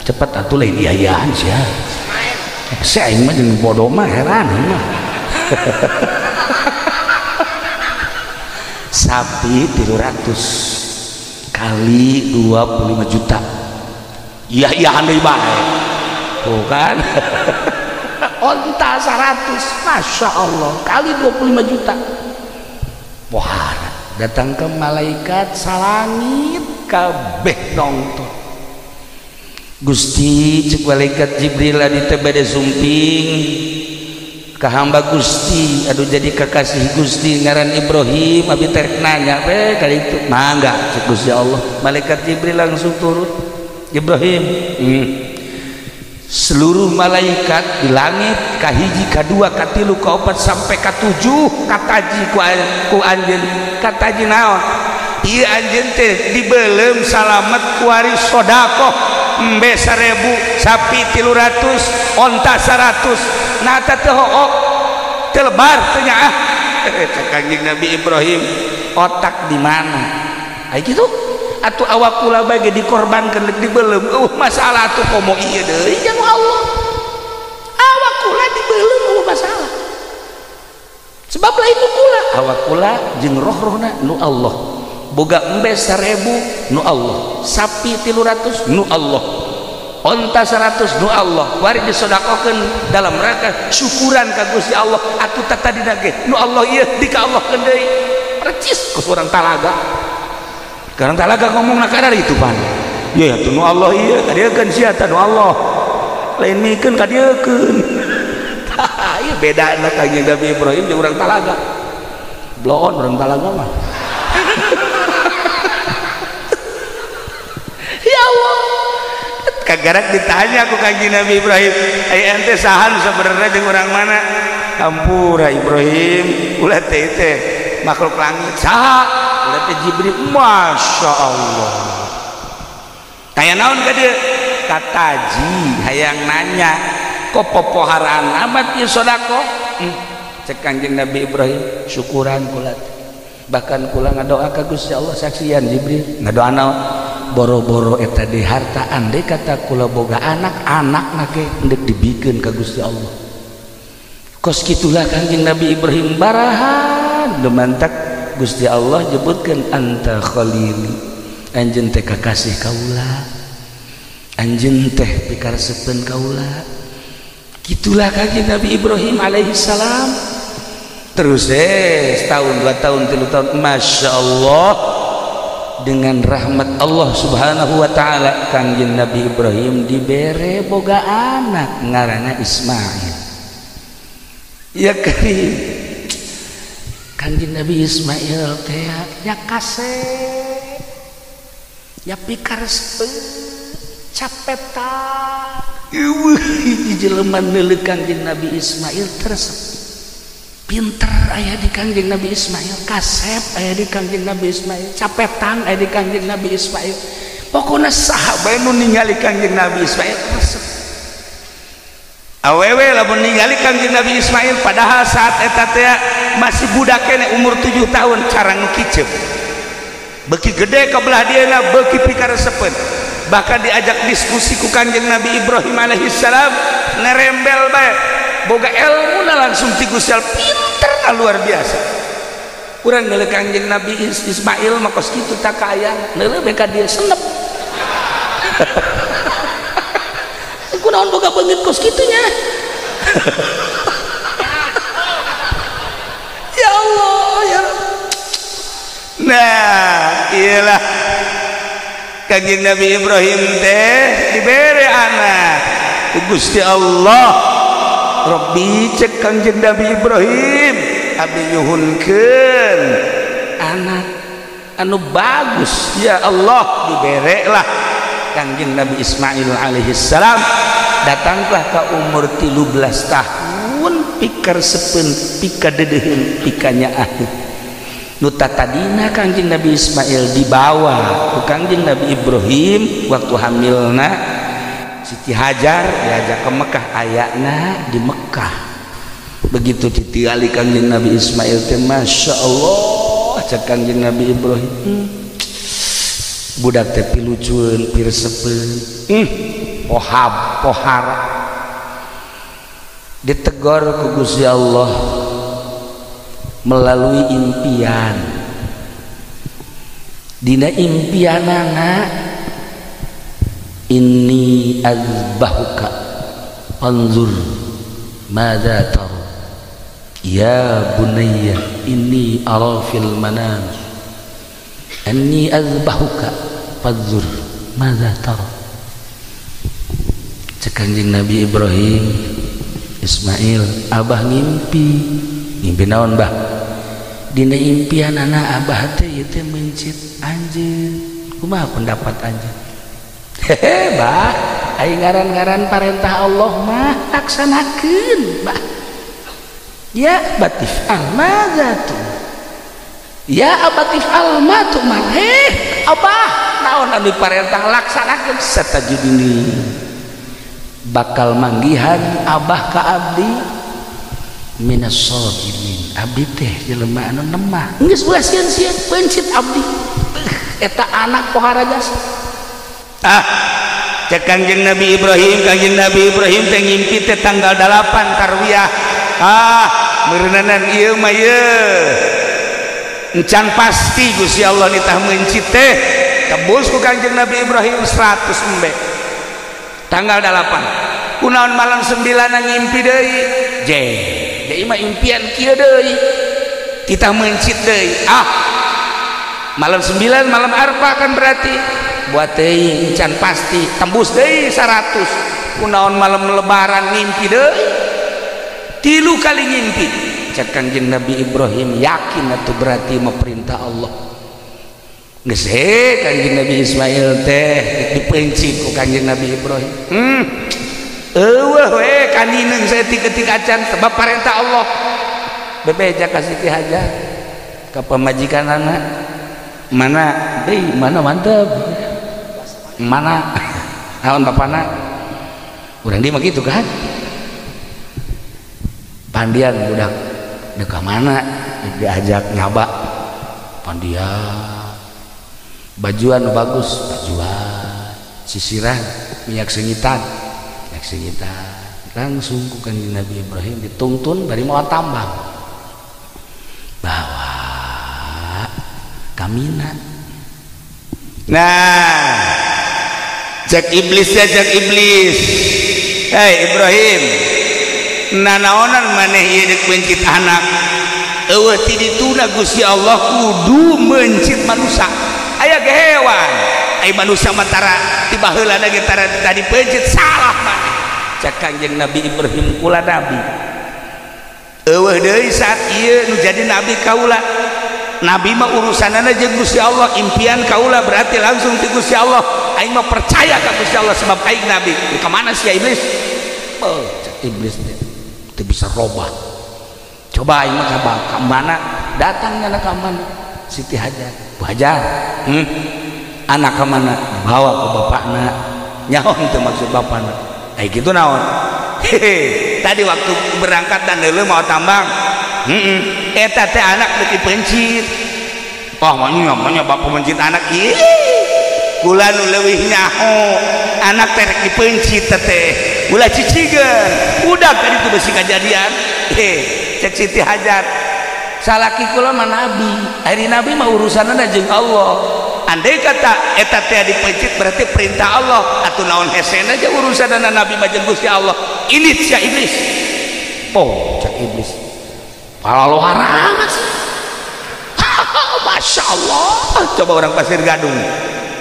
cepat atuh lain iayaan sia. Saya aing mah jeung bodoh mah heran mah. Sapi 300 kali 25 juta. Iya iya deui bae. Tuh kan. Onta 100, Masya Allah, kali 25 juta. Wah, datang ke malaikat salangit kabeh nonton. Gusti cek malaikat Jibril adi teh bade sumping ka hamba Gusti, aduh jadi kekasih Gusti ngaran Ibrahim, abi teh nanya we kali itu mangga cek Gusti Allah. Malaikat Jibril langsung turun, Ibrahim, seluruh malaikat di langit kahiji kadua katilu kaopat sampai katujuh kataji ku anjeun, kataji naon ieu anjeun teh dibeuleum salamet kuari sedekah embe 1000 sapi 300 onta 100 nah teh hook teu lebar teh nyaah. Cek Kanjeng Nabi Ibrahim otak di mana ai kitu atuh awak kula bae dikorbankeun deuk dibeuleum masalah atuh komo ieu deui jeung Allah awak kula dibeuleum masalah sebab lain nu kula awak kula jeung roh-rohna nu Allah boga embe 1000 nu Allah, sapi 300 nu Allah, onta 100 nu Allah, wari disodakokeun dalam rangka syukuran ka Gusti Allah atuh tadi ge nu Allah ieu di ka Allah keun deui percis ku urang talaga. Karang talaga ngomongna kadar itu pan. Ya atuh nu Allah ieu kadieukeun sia tah nu Allah. Lain mikeun kadieukeun. Tah ieu bedana Kanjeng Nabi Ibrahim jeung urang talaga. Bloon urang talaga mah. Ya Allah, kagarak ditanya aku Kanjeng Nabi Ibrahim, ai ente saha nu sabenerna jeung urang mana? Hampura Ibrahim, ulah teh teh makhluk langit saha? Ulah teh Jibril, Masya Allah. Kaya naon ka dieu? Kataji hayang nanya, kok popoharaan amat ieu sedekah? Cek Kanjeng Nabi Ibrahim, syukuran kula. Bahkan kula ngadoa ka Gusti Allah saksian Jibril, ngadoa naon? Boro-boro eta di harta andai kata kula boga anak, anakna ge endek dibikeun ka Gusti Allah. Kos kitulah Kanjeng Nabi Ibrahim barahan demantak Gusti Allah nyebutkeun anta khalili, anjeun teh kakasih kaula, anjeun teh pikaresepeun kaula. Kitulah Kanjeng Nabi Ibrahim alaihi salam. Terus setahun, 2 tahun, 3 tahun, Masya Allah, dengan rahmat Allah Subhanahu wa ta'ala Kanjeng Nabi Ibrahim dibere boga anak ngaranna Ismail. Ya karim, Kanjeng Nabi Ismail teh ya kasep, ya pikaresep, capetak. Eueuh hiji jelema neuleuk Kanjeng Nabi Ismail teresep. Pinter aya di Kanjeng Nabi Ismail, kasep aya di Kanjeng Nabi Ismail, capetang aya di Kanjeng Nabi Ismail. Pokona saha bae nu ningali Kanjeng Nabi Ismail resep. Awewe lamun ningali Kangjeng Nabi Ismail padahal saat eta teh masih budak keneh umur 7 tahun cara ngekicep. Beuki gede ka belah dieuna beuki pikaresepeun. Bahkan diajak diskusi ku Kangjeng Nabi Ibrahim alaihissalam nerembel bae. Boga ilmuna langsung ti Gusti Allah pinterna luar biasa. Urang ngeuleuh Kangjeng Nabi Ismail mah kos kitu tak kaayaan neuleuh bae ka dieu senep. Kunaon boga beungeut kos kitu nya. Ya Allah ya Rabb. Nah, iyalah Kangjeng Nabi Ibrahim teh dibere anak ku Gusti Allah. Rabbi cek Kangjeng Nabi Ibrahim abdi nyuhunkeun anak anu bagus ya Allah, diberelah Kangjeng Nabi Ismail alaihissalam. Datanglah ke umur 13 tahun pikar sepen pika dedeheun pikanya ah nu tatadina Kangjeng Nabi Ismail dibawa ku Kangjeng Nabi Ibrahim waktu hamilna Siti Hajar diajak ke Mekah, ayana di Mekah. Begitu ditingali Kangjeng Nabi Ismail teh Masya Allah cek Kangjeng Nabi Ibrahim, budak teh pilucueun piresepeun, pohab pohara. Ditegor ku Gusti Allah melalui impian. Dina impianana inni azbahuka anzur madza tara ya bunayya inni ara fil manam anni azbahuka fanzur madza tara. Cek Kangjeng Nabi Ibrahim, Ismail, abah ngimpi. Ngimpi naon bah? Dina impian anak abah teh ieu teh mencit anjeun. Kumaha pendapat anjeun? Hehe bah, ai ngaran-ngaran parentah Allah mah laksanakeun bah. Ya batif al madza tu. Ya abatif al ma tu man. Heh, abah naon anu parentah laksanakeun satajidini. Bakal manggihan abah ka abdi minas sabirin. Abdi teh jelema anu nemah. Geus ulah sieun-sieun pencit abdi. Eta anak pohara jasa. Ah, cek Kangjeng Nabi Ibrahim, Kangjeng Nabi Ibrahim teh ngimpi teh tanggal 8 Tarwiyah. Ah, meureunana ieu mah ieu. Encan pasti Gusti Allah nitah mencit teh. Tebus ku Kangjeng Nabi Ibrahim 100 embe. Tanggal 8. Kunaon malam 9 ngimpi deui. Je, deui mah impian kieu deui. Kita mencit deui. Ah. Malam 9 malam Arfah kan berarti buat deui encan pasti tembus deui 100. Kunaon malam lebaran ngimpi deui. 3 kali ngimpi. Cek Kangjeng Nabi Ibrahim yakin atuh berarti mah perintah Allah. Geus he Kangjeng Nabi Ismail teh dipencit ku Kangjeng Nabi Ibrahim. Eueuh we kanineung saeutik-eutik acan sebab parentah Allah. Bebeja ka Siti Hajar ka pamajikanana mana deui mana mantep mana naon bapana urang di mah kitu kan. Pandian budak deuk ka mana diajak nyaba pandian bajuan bagus bajuan sisiran minyak sengitan langsung ku Kanjeng Nabi Ibrahim dituntun bari mawa tambang bawa kamina. Nah cek iblis ya, cek iblis, hei Ibrahim nanaonan maneh ieu deuk mencit anak eueuh ti dituna Gusti Allah kudu mencit manusia. Aya ge hewan, ai manusia mah tara ti baheulana ge tara tadi pencit salah maneh. Cek Kangjeng Nabi Ibrahim kula nabi. Eueuh deui saat ieu nu jadi nabi kaula. Nabi mah urusanana jeung Gusti Allah, impian kaula berarti langsung ti Gusti Allah. Aing mah percaya ka Gusti Allah sebab aing nabi. Ka mana sia iblis? Oh, cek iblis teh teu bisa robah. Coba aing mah ka mana? Datang nyana ka mana? Siti Hajar. Bu Hajar, anak ka mana? Dibawa ku bapakna. Nyaon teu maksud bapakna? Ai kitu naon? Hehe, tadi waktu berangkat dan dulu mau tambang. Heeh, eta teh anak deuk dipencit. Wah, maunya bapak mencit anak ieu. Kula nu leuwih nyaho, anak teh rek dipencit teh. Ulah cicigeun. Udah tadi tuh besi kejadian. Heh, cek Siti Hajar. Salaki kula mah nabi. Ari nabi mah urusanna jeung Allah. Andai kata eta teh dipencit berarti perintah Allah. Atuh naon hesena aja urusanna nabi mah jeung Gusti Allah. Ini sia iblis. Oh, cek iblis. Palalohar amat sih. Masya Allah. Coba orang Pasir Gadung.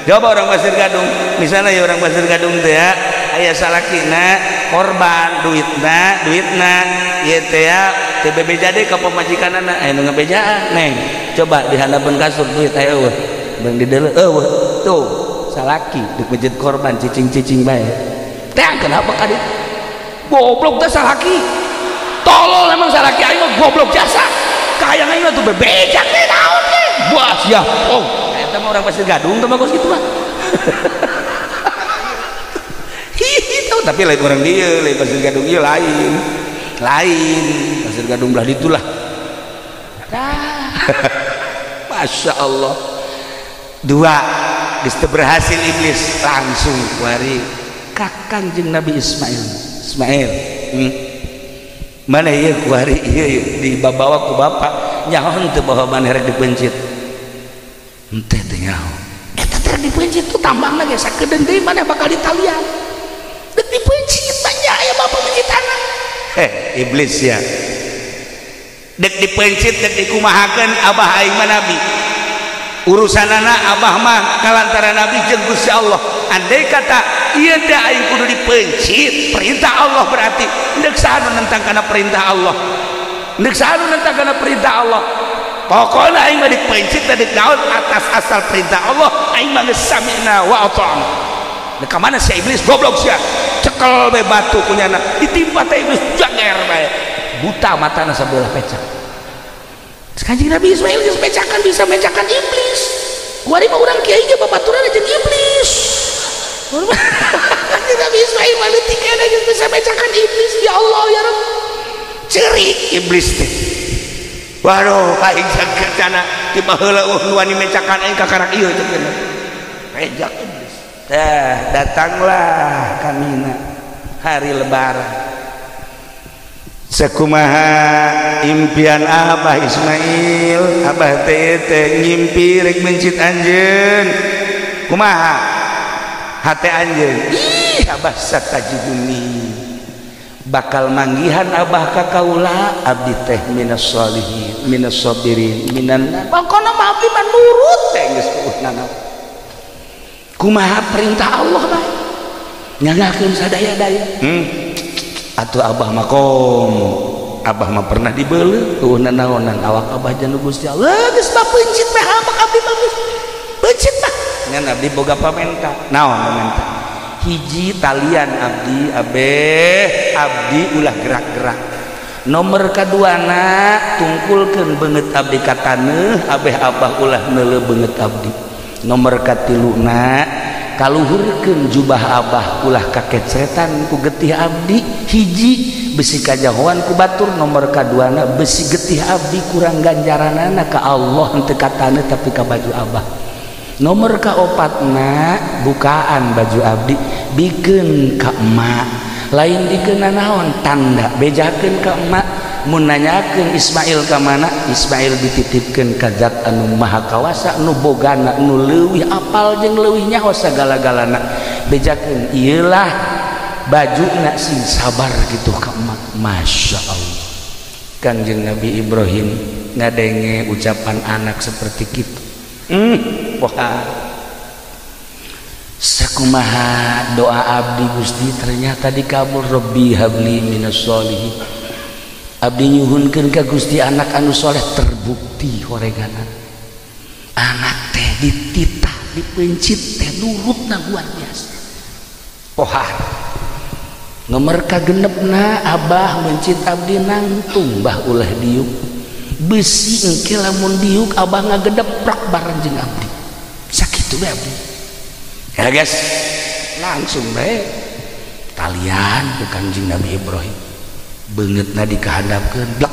Coba orang Pasir Gadung. Misalnya ya orang Pasir Gadung teh ya, aya salakina korban duitna, duitna ieu teh ya teu bebeja deui ka pamajikanana, aya nu ngabejaan neng. Coba di handapeun kasur duit aya eueuh. Beung di deuleu eueuh. Tuh, salaki deuk mencit korban cicing-cicing bae. Teh kenapa ka ditu? Goblok teh salaki. Tolol emang salaki aing mah goblok jasa. Kahayang aing mah tuh bebeja teh naon teh. Wah sia. Oh, eta mah orang Pasir Gadung teh bagus gitu mah. Hihi tahu tapi lain orang dieu, lain Pasir Gadung ieu lain. Lain Pasir Gadung belah ditulah. Masya Allah. Dua, geus teu berhasil iblis langsung kuari kakang jeung Nabi Ismail. Ismail, mana ieu kuari ieu dibawa ku bapak nyaho teu bahwa maneh rek dipencit. Henteu teh nyaho. Eta teh rek dipencit tuh tambangna ge sakedeung deui maneh bakal ditalian. Dek dipencit banyak aya bapak mencit anak. Iblis ya. Dek dipencit dek dikumahakeun abah aing mah nabi. Urusanana abah mah kalantara nabi jeung Gusti Allah. Andai kata ieu teh aing kudu dipencit, perintah Allah berarti deuk saha nu nentang kana perintah Allah. Deuk saha nu nentang kana perintah Allah. Pokokna aing mah dipencit teh deuk naon atas asal perintah Allah, aing mah geus sami'na wa ata'na. Deuk ka mana sia iblis goblok sia. Cekel bae batu kunyana, ditimpa teh iblis jager bae. Buta matana sabelah pecak. Kanjeng Nabi Ismail geus mecakan bisa mecakan iblis. Kuari mah urang kiai ge babaturan jeung iblis. Kanjeng Nabi Ismail mah leutik keneh geus bisa mecakan iblis. Ya Allah ya Rabb. Cerik iblis teh. Waduh aing sakecana ti baheula eueuh nu wani mecakan aing kakarak ieu teh cenah. Rejak iblis. Tah datanglah kamina hari lebaran. Sakumaha impian Abah Ismail, Abah teh teh ngimpi rek mencit anjeun. Kumaha hate anjeun? Ih, Abah satajiduni. Bakal manggihan Abah ka kaula abdi teh minas sholihin, minas sabirin, minan. Pokona mah abdi mah nurut teh geus eueuh. Kumaha perintah Allah bae? Nyangakeun sadaya-daya. Atuh abah mah kom, abah mah pernah dibeuleuh, eueuh nanaonan awak abah jeung Gusti Allah. Geus mah peuncit mah abah abdi mah geus. Peuncit mah. Ngan abdi boga pamenta. Naon pamenta? Hiji talian abdi abeh, abdi ulah gerak-gerak. Nomor kaduana tungkulkeun beungeut abdi ka taneuh, abeh abah ulah neuleuh beungeut abdi. Nomor katiluna kaluhurkeun jubah abah ulah kakecetan ku getih abdi. Hiji besi kajahoan ku batur, nomor kaduana besi getih abdi kurang ganjaranana ka Allah henteu ka taneuh tapi ka baju abah. Nomor kaopatna bukaan baju abdi bikeun ka emak, lain dikeun naon tanda bejakeun ka emak. Mun nanyakeun Ismail ka mana, Ismail dititipkeun ka zat anu maha kawasa nu bogana nu leuwih apal jeung leuwih nyaho sagala-galana. Bejakeun ieulah bajuna sing sabar gitu ka emak. Masya Allah, Kangjeng Nabi Ibrahim ngadenge ucapan anak seperti kitu. Wah, sakumaha doa abdi Gusti ternyata dikabul. Rabbi habli minas sholihin. Abdi nyuhunkeun ka Gusti anak anu soleh, terbukti horeganan. Anak teh dititah dipencit teh nurutna luar biasa. Pohar nomor kagenepna abah mencit abdi nangtung bah ulah diuk besi engke lamun diuk abah ngagedeprak bareng jeung abdi. Sakitu bae abdi. Ya guys, langsung bae Ditalian ku Kangjeng Nabi Ibrahim. Beungeutna dikahandapkeun, blek.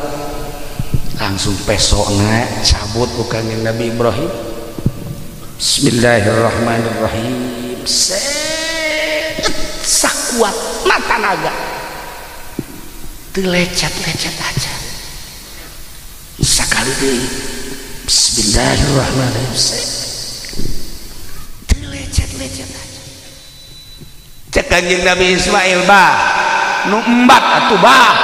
Langsung pesona cabut ku Kangjeng Nabi Ibrahim. Bismillahirrahmanirrahim. Set sakuat mata naga. Teu lecet-lecet aja. Sakali deui. Bismillahirrahmanirrahim. Teu lecet-lecet aja. Cek Kangjeng Nabi Ismail bah, nu embat atuh bah.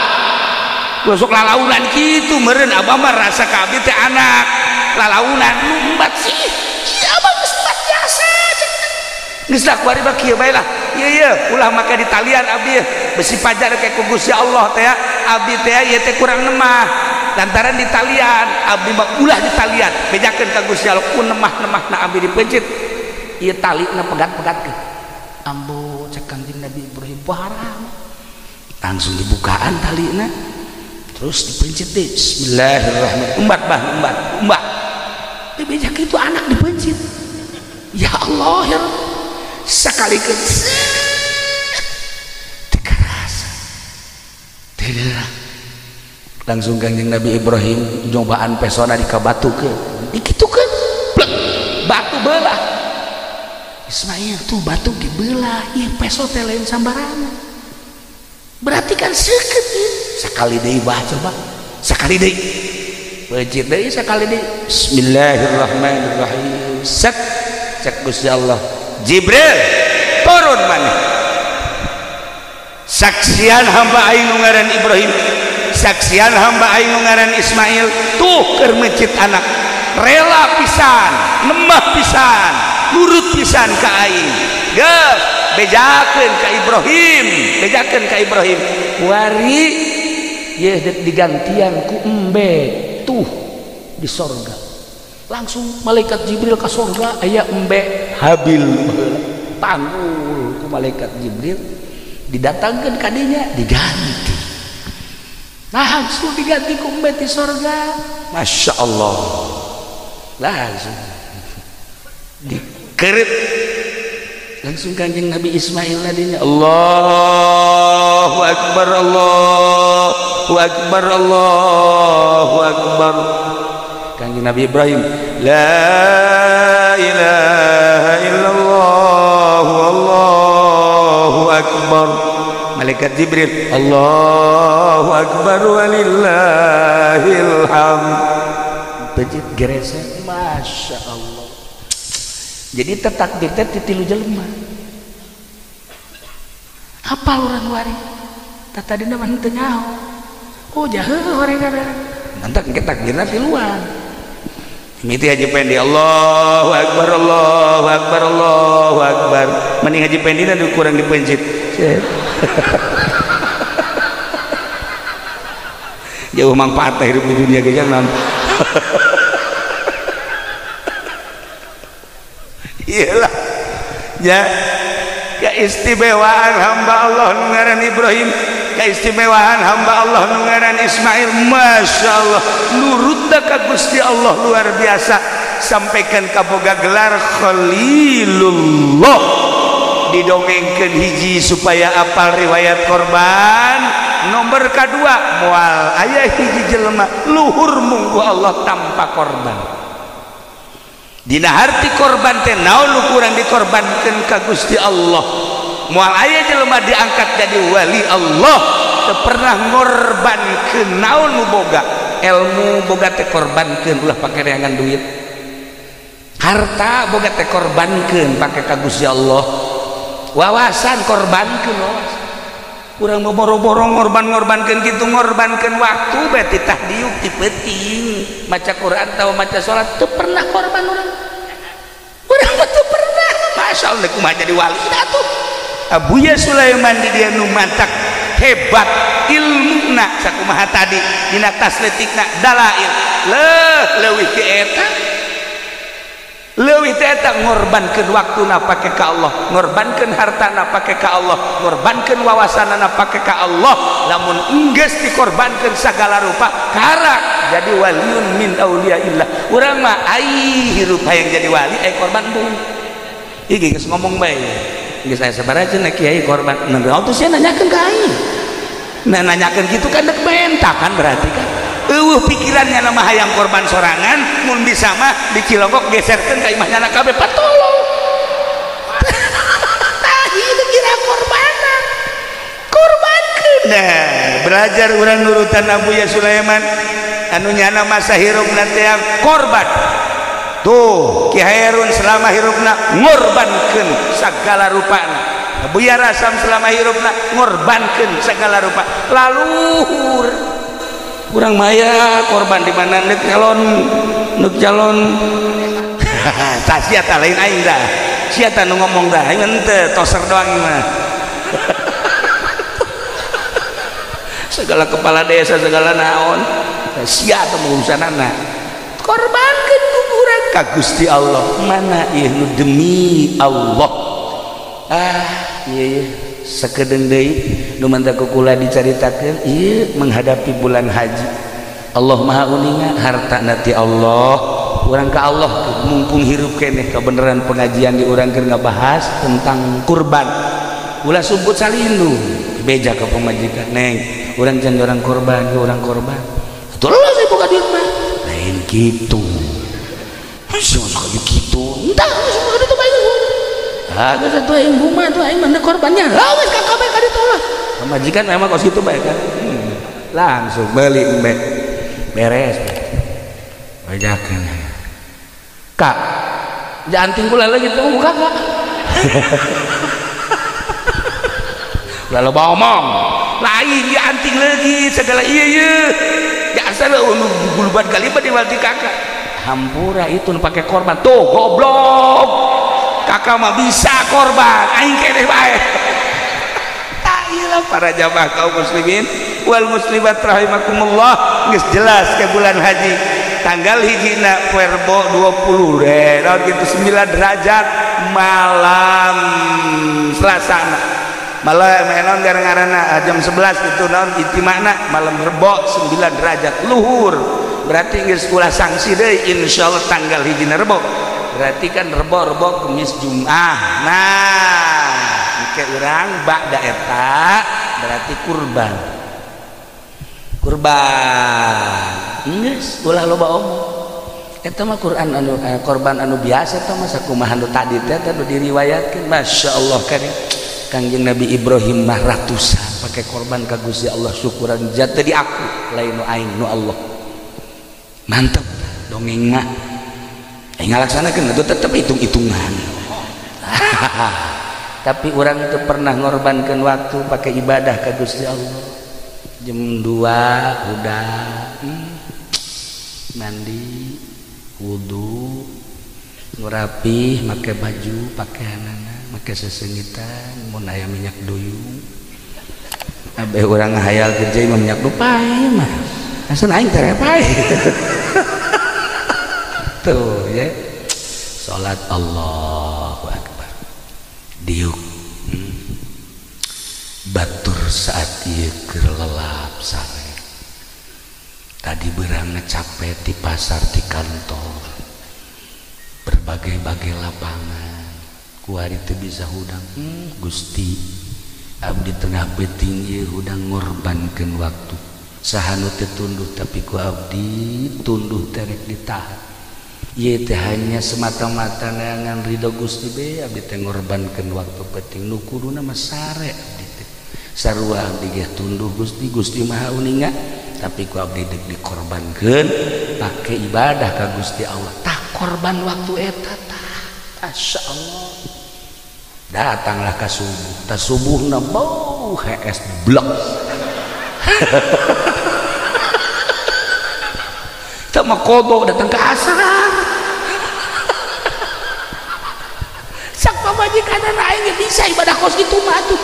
Gosok lalaunan kitu meureun abah mah rasa ka abdi teh anak. Lalaunan nu embat sih. Ieu abah geus embat jasa. Geus lah kuari mah kieu bae lah. Ieu ieu ulah make di talian abdi besi pajar kayak ku Gusti Allah teh abdi teh ieu teh kurang nemah. Lantaran di talian abdi mah ulah di talian. Bejakeun ka Gusti Allah ku nemah-nemahna abdi dipencit. Ieu talina pegat-pegatkeun. Ambo cek Kangjeng Nabi Ibrahim haram. Langsung dibukaan talina. Terus dipencit deh. Bismillahirrahmanirrahim. Umbat bah, umbat, umbat. Dibejak itu anak dipencit. Ya Allah ya Rabb. Sekali ke terasa. Tidak. Langsung Kangjeng Nabi Ibrahim nyobaan pesona dikabatukeun. Dikitukeun. Plek. Batu belah. Ismail tuh batu dibelah, ieu peso teh lain sambarangan. Berarti kan seukeut ieu. Sakali deui bah coba. Sakali deui. Peuncit deui sakali deui. Bismillahirrahmanirrahim. Set cek Gusti Allah. Jibril turun maneh. Saksian hamba aing nu ngaran Ibrahim, saksian hamba aing nu ngaran Ismail, tuh keur meuncit anak. Rela pisan, nemah pisan, nurut pisan ka aing. Geus bejakeun ka Ibrahim, bejakeun ka Ibrahim. Wari yeuh digantian ku embe tuh di sorga. Langsung malaikat Jibril ka sorga aya embe Habil. Panggul ku malaikat Jibril didatangkeun ka dinya diganti. Langsung diganti ku embe di sorga. Masya Allah. Langsung dikeret langsung Kangjeng Nabi Ismail tadinya Allahu Akbar, Allahu Akbar, Allahu Akbar. Kangjeng Nabi Ibrahim la ilaha illallah Allahu Akbar. Malaikat Jibril Allahu Akbar walillahil hamd. Pejit geresek, Masya Allah. Jadi takdir teh ti tilu jelema. Apal urang wari? Tadina mah henteu nyaho. Oh jahe orang kada. Mantak engke takdirna tiluan. Mimiti Haji Pendi Allahu Akbar, Allahu Akbar, Allahu Akbar. Mending Haji Pendi na kurang dipencit. Jauh manfaat hidup di dunia ge jangan. Iyalah ya, keistimewaan hamba Allah nu ngaran Ibrahim, keistimewaan hamba Allah nu ngaran Ismail. Masya Allah nurutna ka Gusti Allah luar biasa. Sampaikan kaboga gelar Khalilullah. Didongengkeun hiji supaya apal riwayat korban. Nomor kedua moal aya hiji jelema luhur munggu Allah tanpa korban. Dina harti korban teh naon nu kurang dikorbankeun ka Gusti Allah. Moal aya jelema diangkat jadi wali Allah teu pernah ngorbankeun naon nu boga. Ilmu boga teh korbankeun ulah pake reangan duit. Harta boga teh korbankeun pake ka Gusti Allah. Wawasan korbankeun wawasan. Urang mau boro-boro ngorban-ngorbankeun kitu, ngorbankeun waktu bae titah diuk ti peuting maca Quran atawa maca salat teu pernah korban urang. Urang mah teu pernah. Masyaallah kumaha jadi wali atuh. Abuya Sulaiman di dia nu mantak hebat ilmuna sakumaha tadi dina tasletikna dalail. Leuh leuwih ti eta. Leuwih teh eta ngorbankeun waktuna pake ka Allah, ngorbankeun hartana pake ka Allah, ngorbankeun wawasanana pake ka Allah. Lamun enggeus dikorbankeun sagala rupa karak jadi waliun min auliaillah. Urang mah ai hirup hayang jadi wali ai korban deui. Ieu geus ngomong bae. Geus aya sabaraha cenah kiai korban. Nah, atuh sia nanyakeun ka aing. Nah, nanyakeun kitu kan dek menta kan berarti kan. Eueuh pikirannya nama hayang korban sorangan mun bisa mah di Cilongok geserkeun ka imahnya anak kabeh patolong. Tah ieu kira korbanan. Korbankeun. Nah, belajar urang nurutan Abuya Sulaiman anu nyana masa hirupna teh korban. Tuh Ki Hairun selama hirupna ngorbankeun sagala rupana. Abuya Rasam selama hirupna ngorbankeun sagala rupa. Laluhur kurang maya korban di mana nek calon tah sia tah lain aing dah. Sia tah nu ngomong dah aing henteu toser doang mah. Segala kepala desa segala naon sia tah urusanana. Korbankeun ku urang ka Gusti Allah. Mana ieu nu demi Allah. Ah ieu sakedeung deui nu mantap ku kula dicaritakeun ieu menghadapi bulan haji. Allah Maha uninga harta nanti Allah urang ka Allah mumpung hirup keneh kebenaran pengajian di urang keur ngabahas tentang kurban. Ulah sumput salindung beja ka pamajikan neng urang can urang korban urang korban. Atuh lah saya boga duit mah. Lain kitu. Heuh kayu kitu. Entah geus boga duit bae. Ah geus atuh aing buma atuh aing mah korbannya. Lah geus ka kabeh ka ditu lah. Pamajikan memang kos kitu bae kan. Langsung beli embe. Beres. Bajakeun. Kak, janting kula lagi tuh muka kak. Lalu bawa omong, lain dia anting lagi segala iya iya. Biasa lah guluban kali di walti kakak. Hampura itu pakai korban tuh goblok. Kakak mah bisa korban, aing keneh bae. Tailah para jamaah kaum muslimin wal muslimat rahimakumullah, geus jelas ke bulan haji. Tanggal hijina Rebo 20 deh, naon kitu 9 derajat malam Selasa. Malam naon gara-garana jam 11 itu naon ijtima'na malam Rebo 9 derajat luhur. Berarti geus ulah sanksi deui insyaallah tanggal hijina Rebo. Berarti kan Rebo Kamis Jumat. Nah, engke urang ba'da eta berarti kurban. Kurban. Geus ulah loba omong. Eta mah Quran anu korban anu biasa eta mah sakumaha nu tadi teh anu diriwayatkeun. Masyaallah kan Kangjeng Nabi Ibrahim mah ratusan pakai korban ka Gusti Allah syukuran jat teu diaku lain nu aing nu Allah. Mantep dongeng mah. Aing ngalaksanakeun atuh tetep hitung-hitungan. Tapi urang teu pernah ngorbankeun waktu pakai ibadah ka Gusti Allah. Jam 2 udah mandi, wudu, ngurapih, make baju, pakaianana, make sesengitan, mun aya minyak duyung. Abeh urang ngahayal kerja mah minyak dupai mah. Asan aing teh pae. Tuh ya. Salat Allahu Akbar. Diuk. Batur saat ieu keur lelap sare. Tadi berangna capek di pasar di kantor. Berbagai-bagai lapangan. Kuari teu bisa hudang. Gusti, abdi tengah beuting ieu hudang ngorbankeun waktu. Saha nu teu tunduh tapi ku abdi tunduh terek ditahan. Ieu teh hanya semata-mata neangan ridho Gusti be abdi teh ngorbankeun waktu penting nu kuduna mah sare abdi teh. Sarua abdi ge tunduh Gusti, Gusti Maha uninga tapi ku abdi deuk dikorbankeun pake ibadah ka Gusti Allah. Tah korban waktu eta tah. Masyaallah. Datanglah ka subuh. Tah subuhna bau hees blok. Sama kodok datang ke asar. Sak pamajikan aing bisa ibadah kos kitu mah atuh.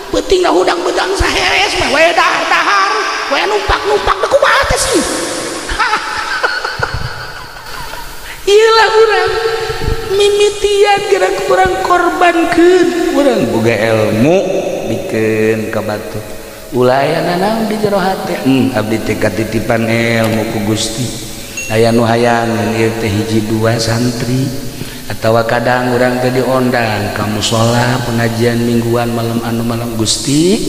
Peuting na hudang bedang saheres mah we dahar-dahar, we numpak-numpak da kumaha teh sih. Ieu lah urang mimitian geura urang korbankeun, urang boga ilmu bikeun ka batur. Ulah naon di jero hate. Abdi teh katitipan ilmu ku Gusti. Aya nu hayangan ieu teh hiji dua santri. Atawa kadang urang teh diondang ka musala pengajian mingguan malam anu malam Gusti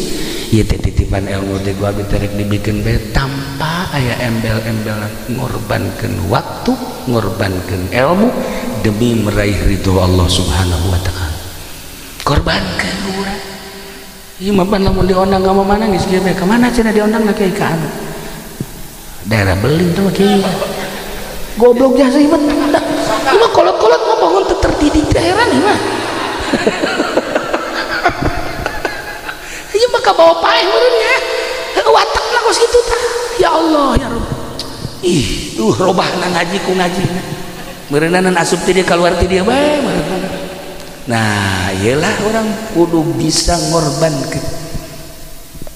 ieu teh titipan ilmu teh gua abi teh rek dibikeun bae tanpa aya embel-embelan ngorbankeun waktu ngorbankeun ilmu demi meraih ridho Allah Subhanahu wa taala. Korbankeun urang. Ieu mah pan lamun diondang ka mana geus kieu bae ka mana cenah diondang na kiai ka anu. Daerah Beling teh mah kieu. Goblok jasa ieu mah. Ieu mah kolot-kolot mah bangun teu terdidik teh heran ieu mah. Ieu mah kabawa paeh meureun nya. Watakna kos kitu tah. Ya Allah ya Rabb. Ih, duh robahna ngaji ku ngajina. Meureunna asup ti dieu kaluar ti dieu bae meureunna. Nah, iyalah orang kudu bisa ngorbankeun.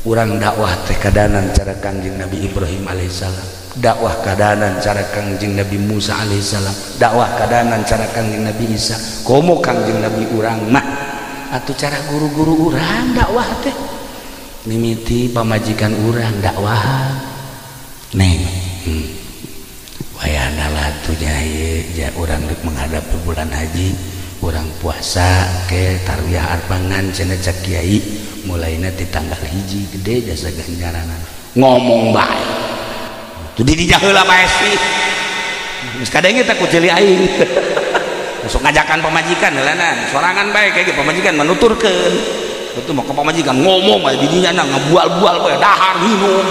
Urang dakwah teh kadanan cara Kangjeng Nabi Ibrahim alaihissalam, dakwah kadanan cara Kangjeng Nabi Musa alaihissalam, dakwah kadanan cara Kangjeng Nabi Isa. Komo Kangjeng Nabi urang mah atuh cara guru-guru urang dakwah teh mimiti pamajikan urang dakwahan. Neng, wayahna lah atuh nya ieu ja urang rek menghadapi bulan haji. Urang puasa ke tarwiyah arbangan cenah cak kiai mulaina ti tanggal 1 gede jasa ganjaranan ngomong bae tu di dinya heula bae sih geus kadenge teh ku ceuli aing masuk ngajakan pamajikan heulana sorangan bae kayak pamajikan menuturkeun itu mah ka pamajikan ngomong bae di dinya na ngabual-bual bae dahar minum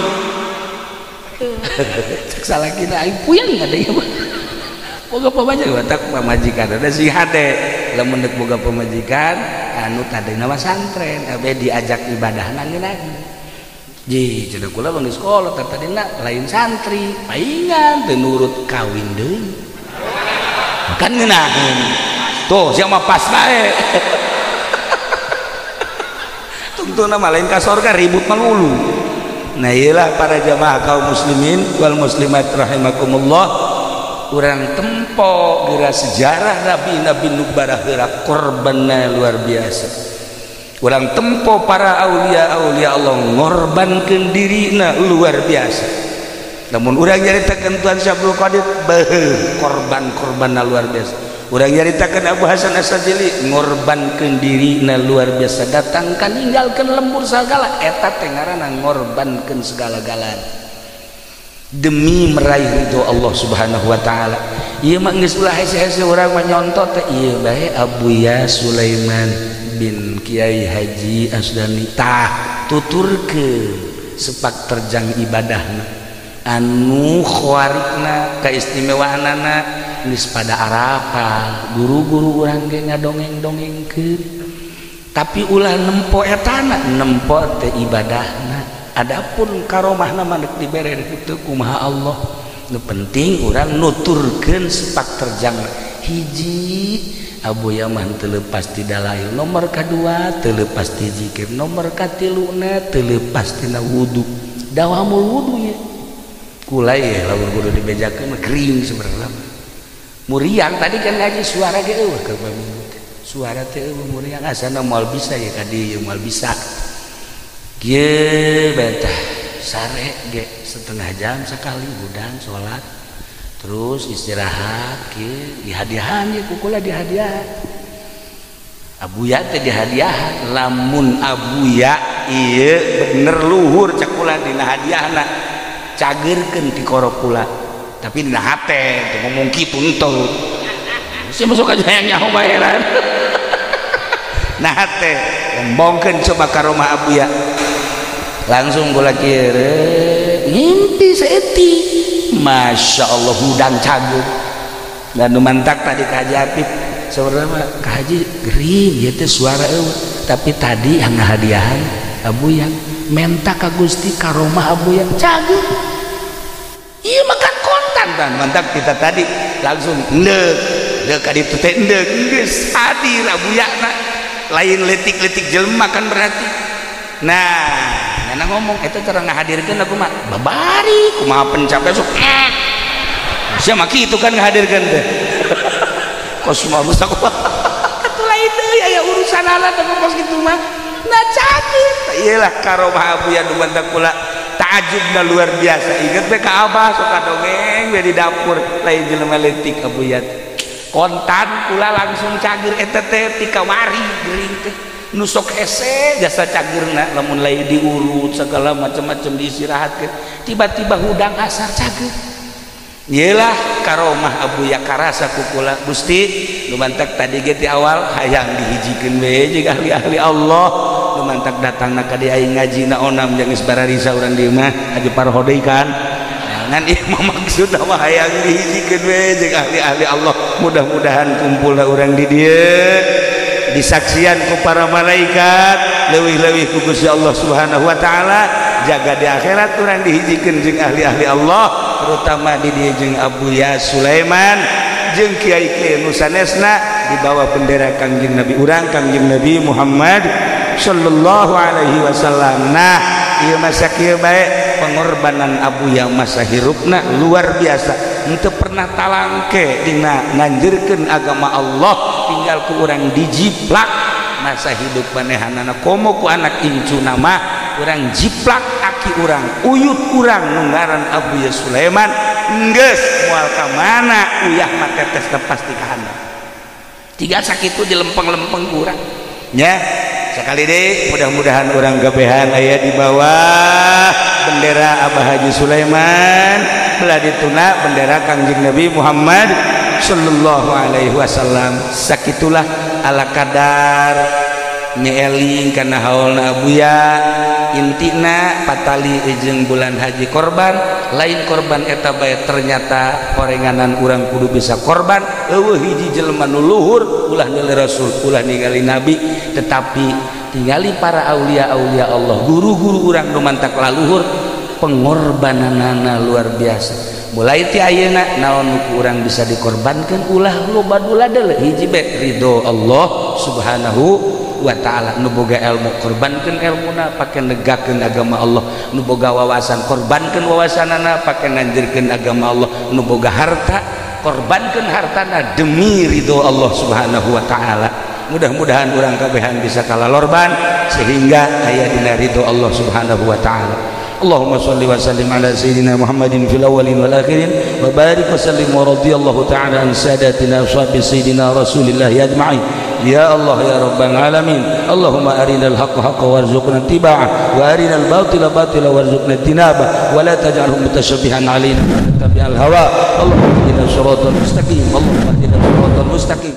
cek salakina aing puyeng ada mah boga pamajikan watak pamajikan ada si hade lamun deuk boga pamajikan anu tadina mah santren abe diajak ibadahna lagi ji cenah kula bang di sekolah tadina lain santri paingan teu nurut kawin deui kan ngeunaheun tuh sia mah pas bae tungtuna mah lain ka sorga ribut melulu. Nah iyalah para jamaah kaum muslimin wal muslimat rahimakumullah. Urang tempo geura sejarah nabi-nabi nu baraheula korbanna luar biasa. Urang tempo para aulia-aulia Allah ngorbankeun dirina luar biasa. Namun urang nyaritakeun Tuan Syekh Abdul Qadir beuh korban-korbanna luar biasa. Urang nyaritakeun Abu Hasan Asy-Syadzili ngorbankeun dirina luar biasa, datangkan ninggalkeun lembur sagala eta teh ngaranna ngorbankeun segala-galana demi meraih ridho Allah Subhanahu wa taala. Ieu mah geus ulah hese-hese urang mah nyonto teh ieu bae Abuya Sulaiman bin Kiai Haji Asdani tah tuturkeun sepak terjang ibadahna anu khawarikna kaistimewaanana geus pada arapal guru-guru urang ge ngadongeng-dongengkeun tapi ulah nempo etana nempo teh ibadahna. Adapun karomahna mah deuk dibere teu kumaha Allah. Nu penting urang nuturkeun sepak terjang hiji Abuya mah teu leupas ti dalail, nomor kadua teu leupas ti zikir, nomor katiluna teu leupas tina wudu. Dawamul wudu ye. Kula ye lamun kudu dibejakeun mah kering sebenarnya. Muriang tadi kan ngaji suara ge eueuh ka minggu teh. Suara teh eueuh muriang asana moal bisa ye ka dieu moal bisa. Kieu betah sare ge setengah jam sekali hudang salat terus istirahat kieu dihadiahan ye kukula dihadiahan Abuya teh dihadiahan lamun Abuya ieu bener luhur cak kula dina hadiahna cageurkeun ti koro kula tapi dina hate teu ngomong kitu henteu sia masuk aja yang nyaho bae heran nah hate embongkeun coba ka rumah Abuya langsung kula kieu ngimpi saeutik Masya Allah hudang cager dan nu mantak tadi ka Haji Apip sebenarnya mah ka Haji gering ieu teh suara eueuh tapi tadi yang ngahadiahan Abuya menta ka Gusti karomah Abuya cager ieu mah kan kontan tan mantak kita tadi langsung endek deuk ka ditu teh endek geus hadir Abuya na lain letik-letik jelema kan berarti. Nah nana ngomong eta cara ngahadirkeun aku mah babari kumaha pencapaian sok sia mah kitu kan ngahadirkeun teh kos mah geus aku atuh lain deui aya urusan alat kos kitu mah nah cakit iyalah karomah Abuya nu mantak kula ta'ajubna luar biasa inget we ka abah sok kadongeng we di dapur lain jelema leutik Abuya. Kontan kula langsung cager eta teh ti kamari geuring teh nu sok hese jasa cagerna lamun lain diurut segala macam-macam diistirahatkeun tiba-tiba hudang asar cager. Yelah karomah Abuya karasa ku kula Gusti nu mantak tadi ge ti awal hayang dihijikeun we jeung ahli-ahli Allah nu mantak datangna ka dieu aing ngaji na onam jeung geus bararisa urang di imah haji parhodei kan ngan ieu mah maksudna mah hayang dihijikeun we jeung ahli-ahli Allah mudah-mudahan kumpulna urang di dieu disaksian ku para malaikat leuwih-leuwih ku Gusti Allah Subhanahu wa taala jaga di akhirat urang dihijikeun jeung ahli-ahli Allah terutama di dieu jeung Abuya Sulaiman jeung kiai-kiai nu sanesna di bawah bendera Kangjeng Nabi urang Kangjeng Nabi Muhammad sallallahu alaihi wasallam. Nah ieu masa kieu bae pengorbanan Abuya masa hirupna luar biasa henteu pernah talangke dina nganjurkeun agama Allah tinggal ku urang dijiplak masa hidup manehanana komo ku anak incuna mah urang jiplak aki urang uyut urang nu ngaran Abuya Sulaiman geus moal ka mana uyah mah tetes pasti ka handap tiga sakitu dilempeng-lempeng urang nya. Sekali deh mudah-mudahan orang kabehan aya di bawah bendera Abah Haji Sulaiman belah dituna bendera Kangjeng Nabi Muhammad sallallahu alaihi wasallam. Sakitulah ala kadar nyeeling kana haulna Abuya intina patali jeung bulan haji korban lain korban eta bae ternyata korenganan urang kudu bisa korban eueuh hiji jelema nu luhur ulah ningali rasul ulah ningali nabi tetapi tingali para aulia-aulia Allah guru-guru urang nu mantak laluhur pengorbananana luar biasa mulai ti ayeuna naon nu ku urang bisa dikorbankeun ulah loba dula deuleu hiji bae ridho Allah Subhanahu wa ta'ala. Nu boga ilmu korbankeun ilmuna pake negakeun agama Allah, nu boga wawasan korbankeun wawasanana pake nganjurkeun agama Allah, nu boga harta korbankeun hartana demi ridho Allah Subhanahu wa ta'ala. Mudah-mudahan urang kabehan bisa kalalorban sehingga aya dina ridho Allah Subhanahu wa ta'ala. Allahumma shalli wa sallim ala sayyidina Muhammadin fil awwalin wal akhirin wa barik wa sallim wa radhiyallahu ta'ala an sadatina ashabi sayyidina Rasulillah ajma'in. Ya Allah ya Rabbal alamin. Allahumma arinal haqqa haqqa warzuqna ittiba'ah wa arinal batila batila warzuqna ijtinabah wa la taj'alhu mutashabbihan alaina fattabi'al hawa. Allahumma ihdina siratal mustaqim. Allahumma ihdina siratal mustaqim.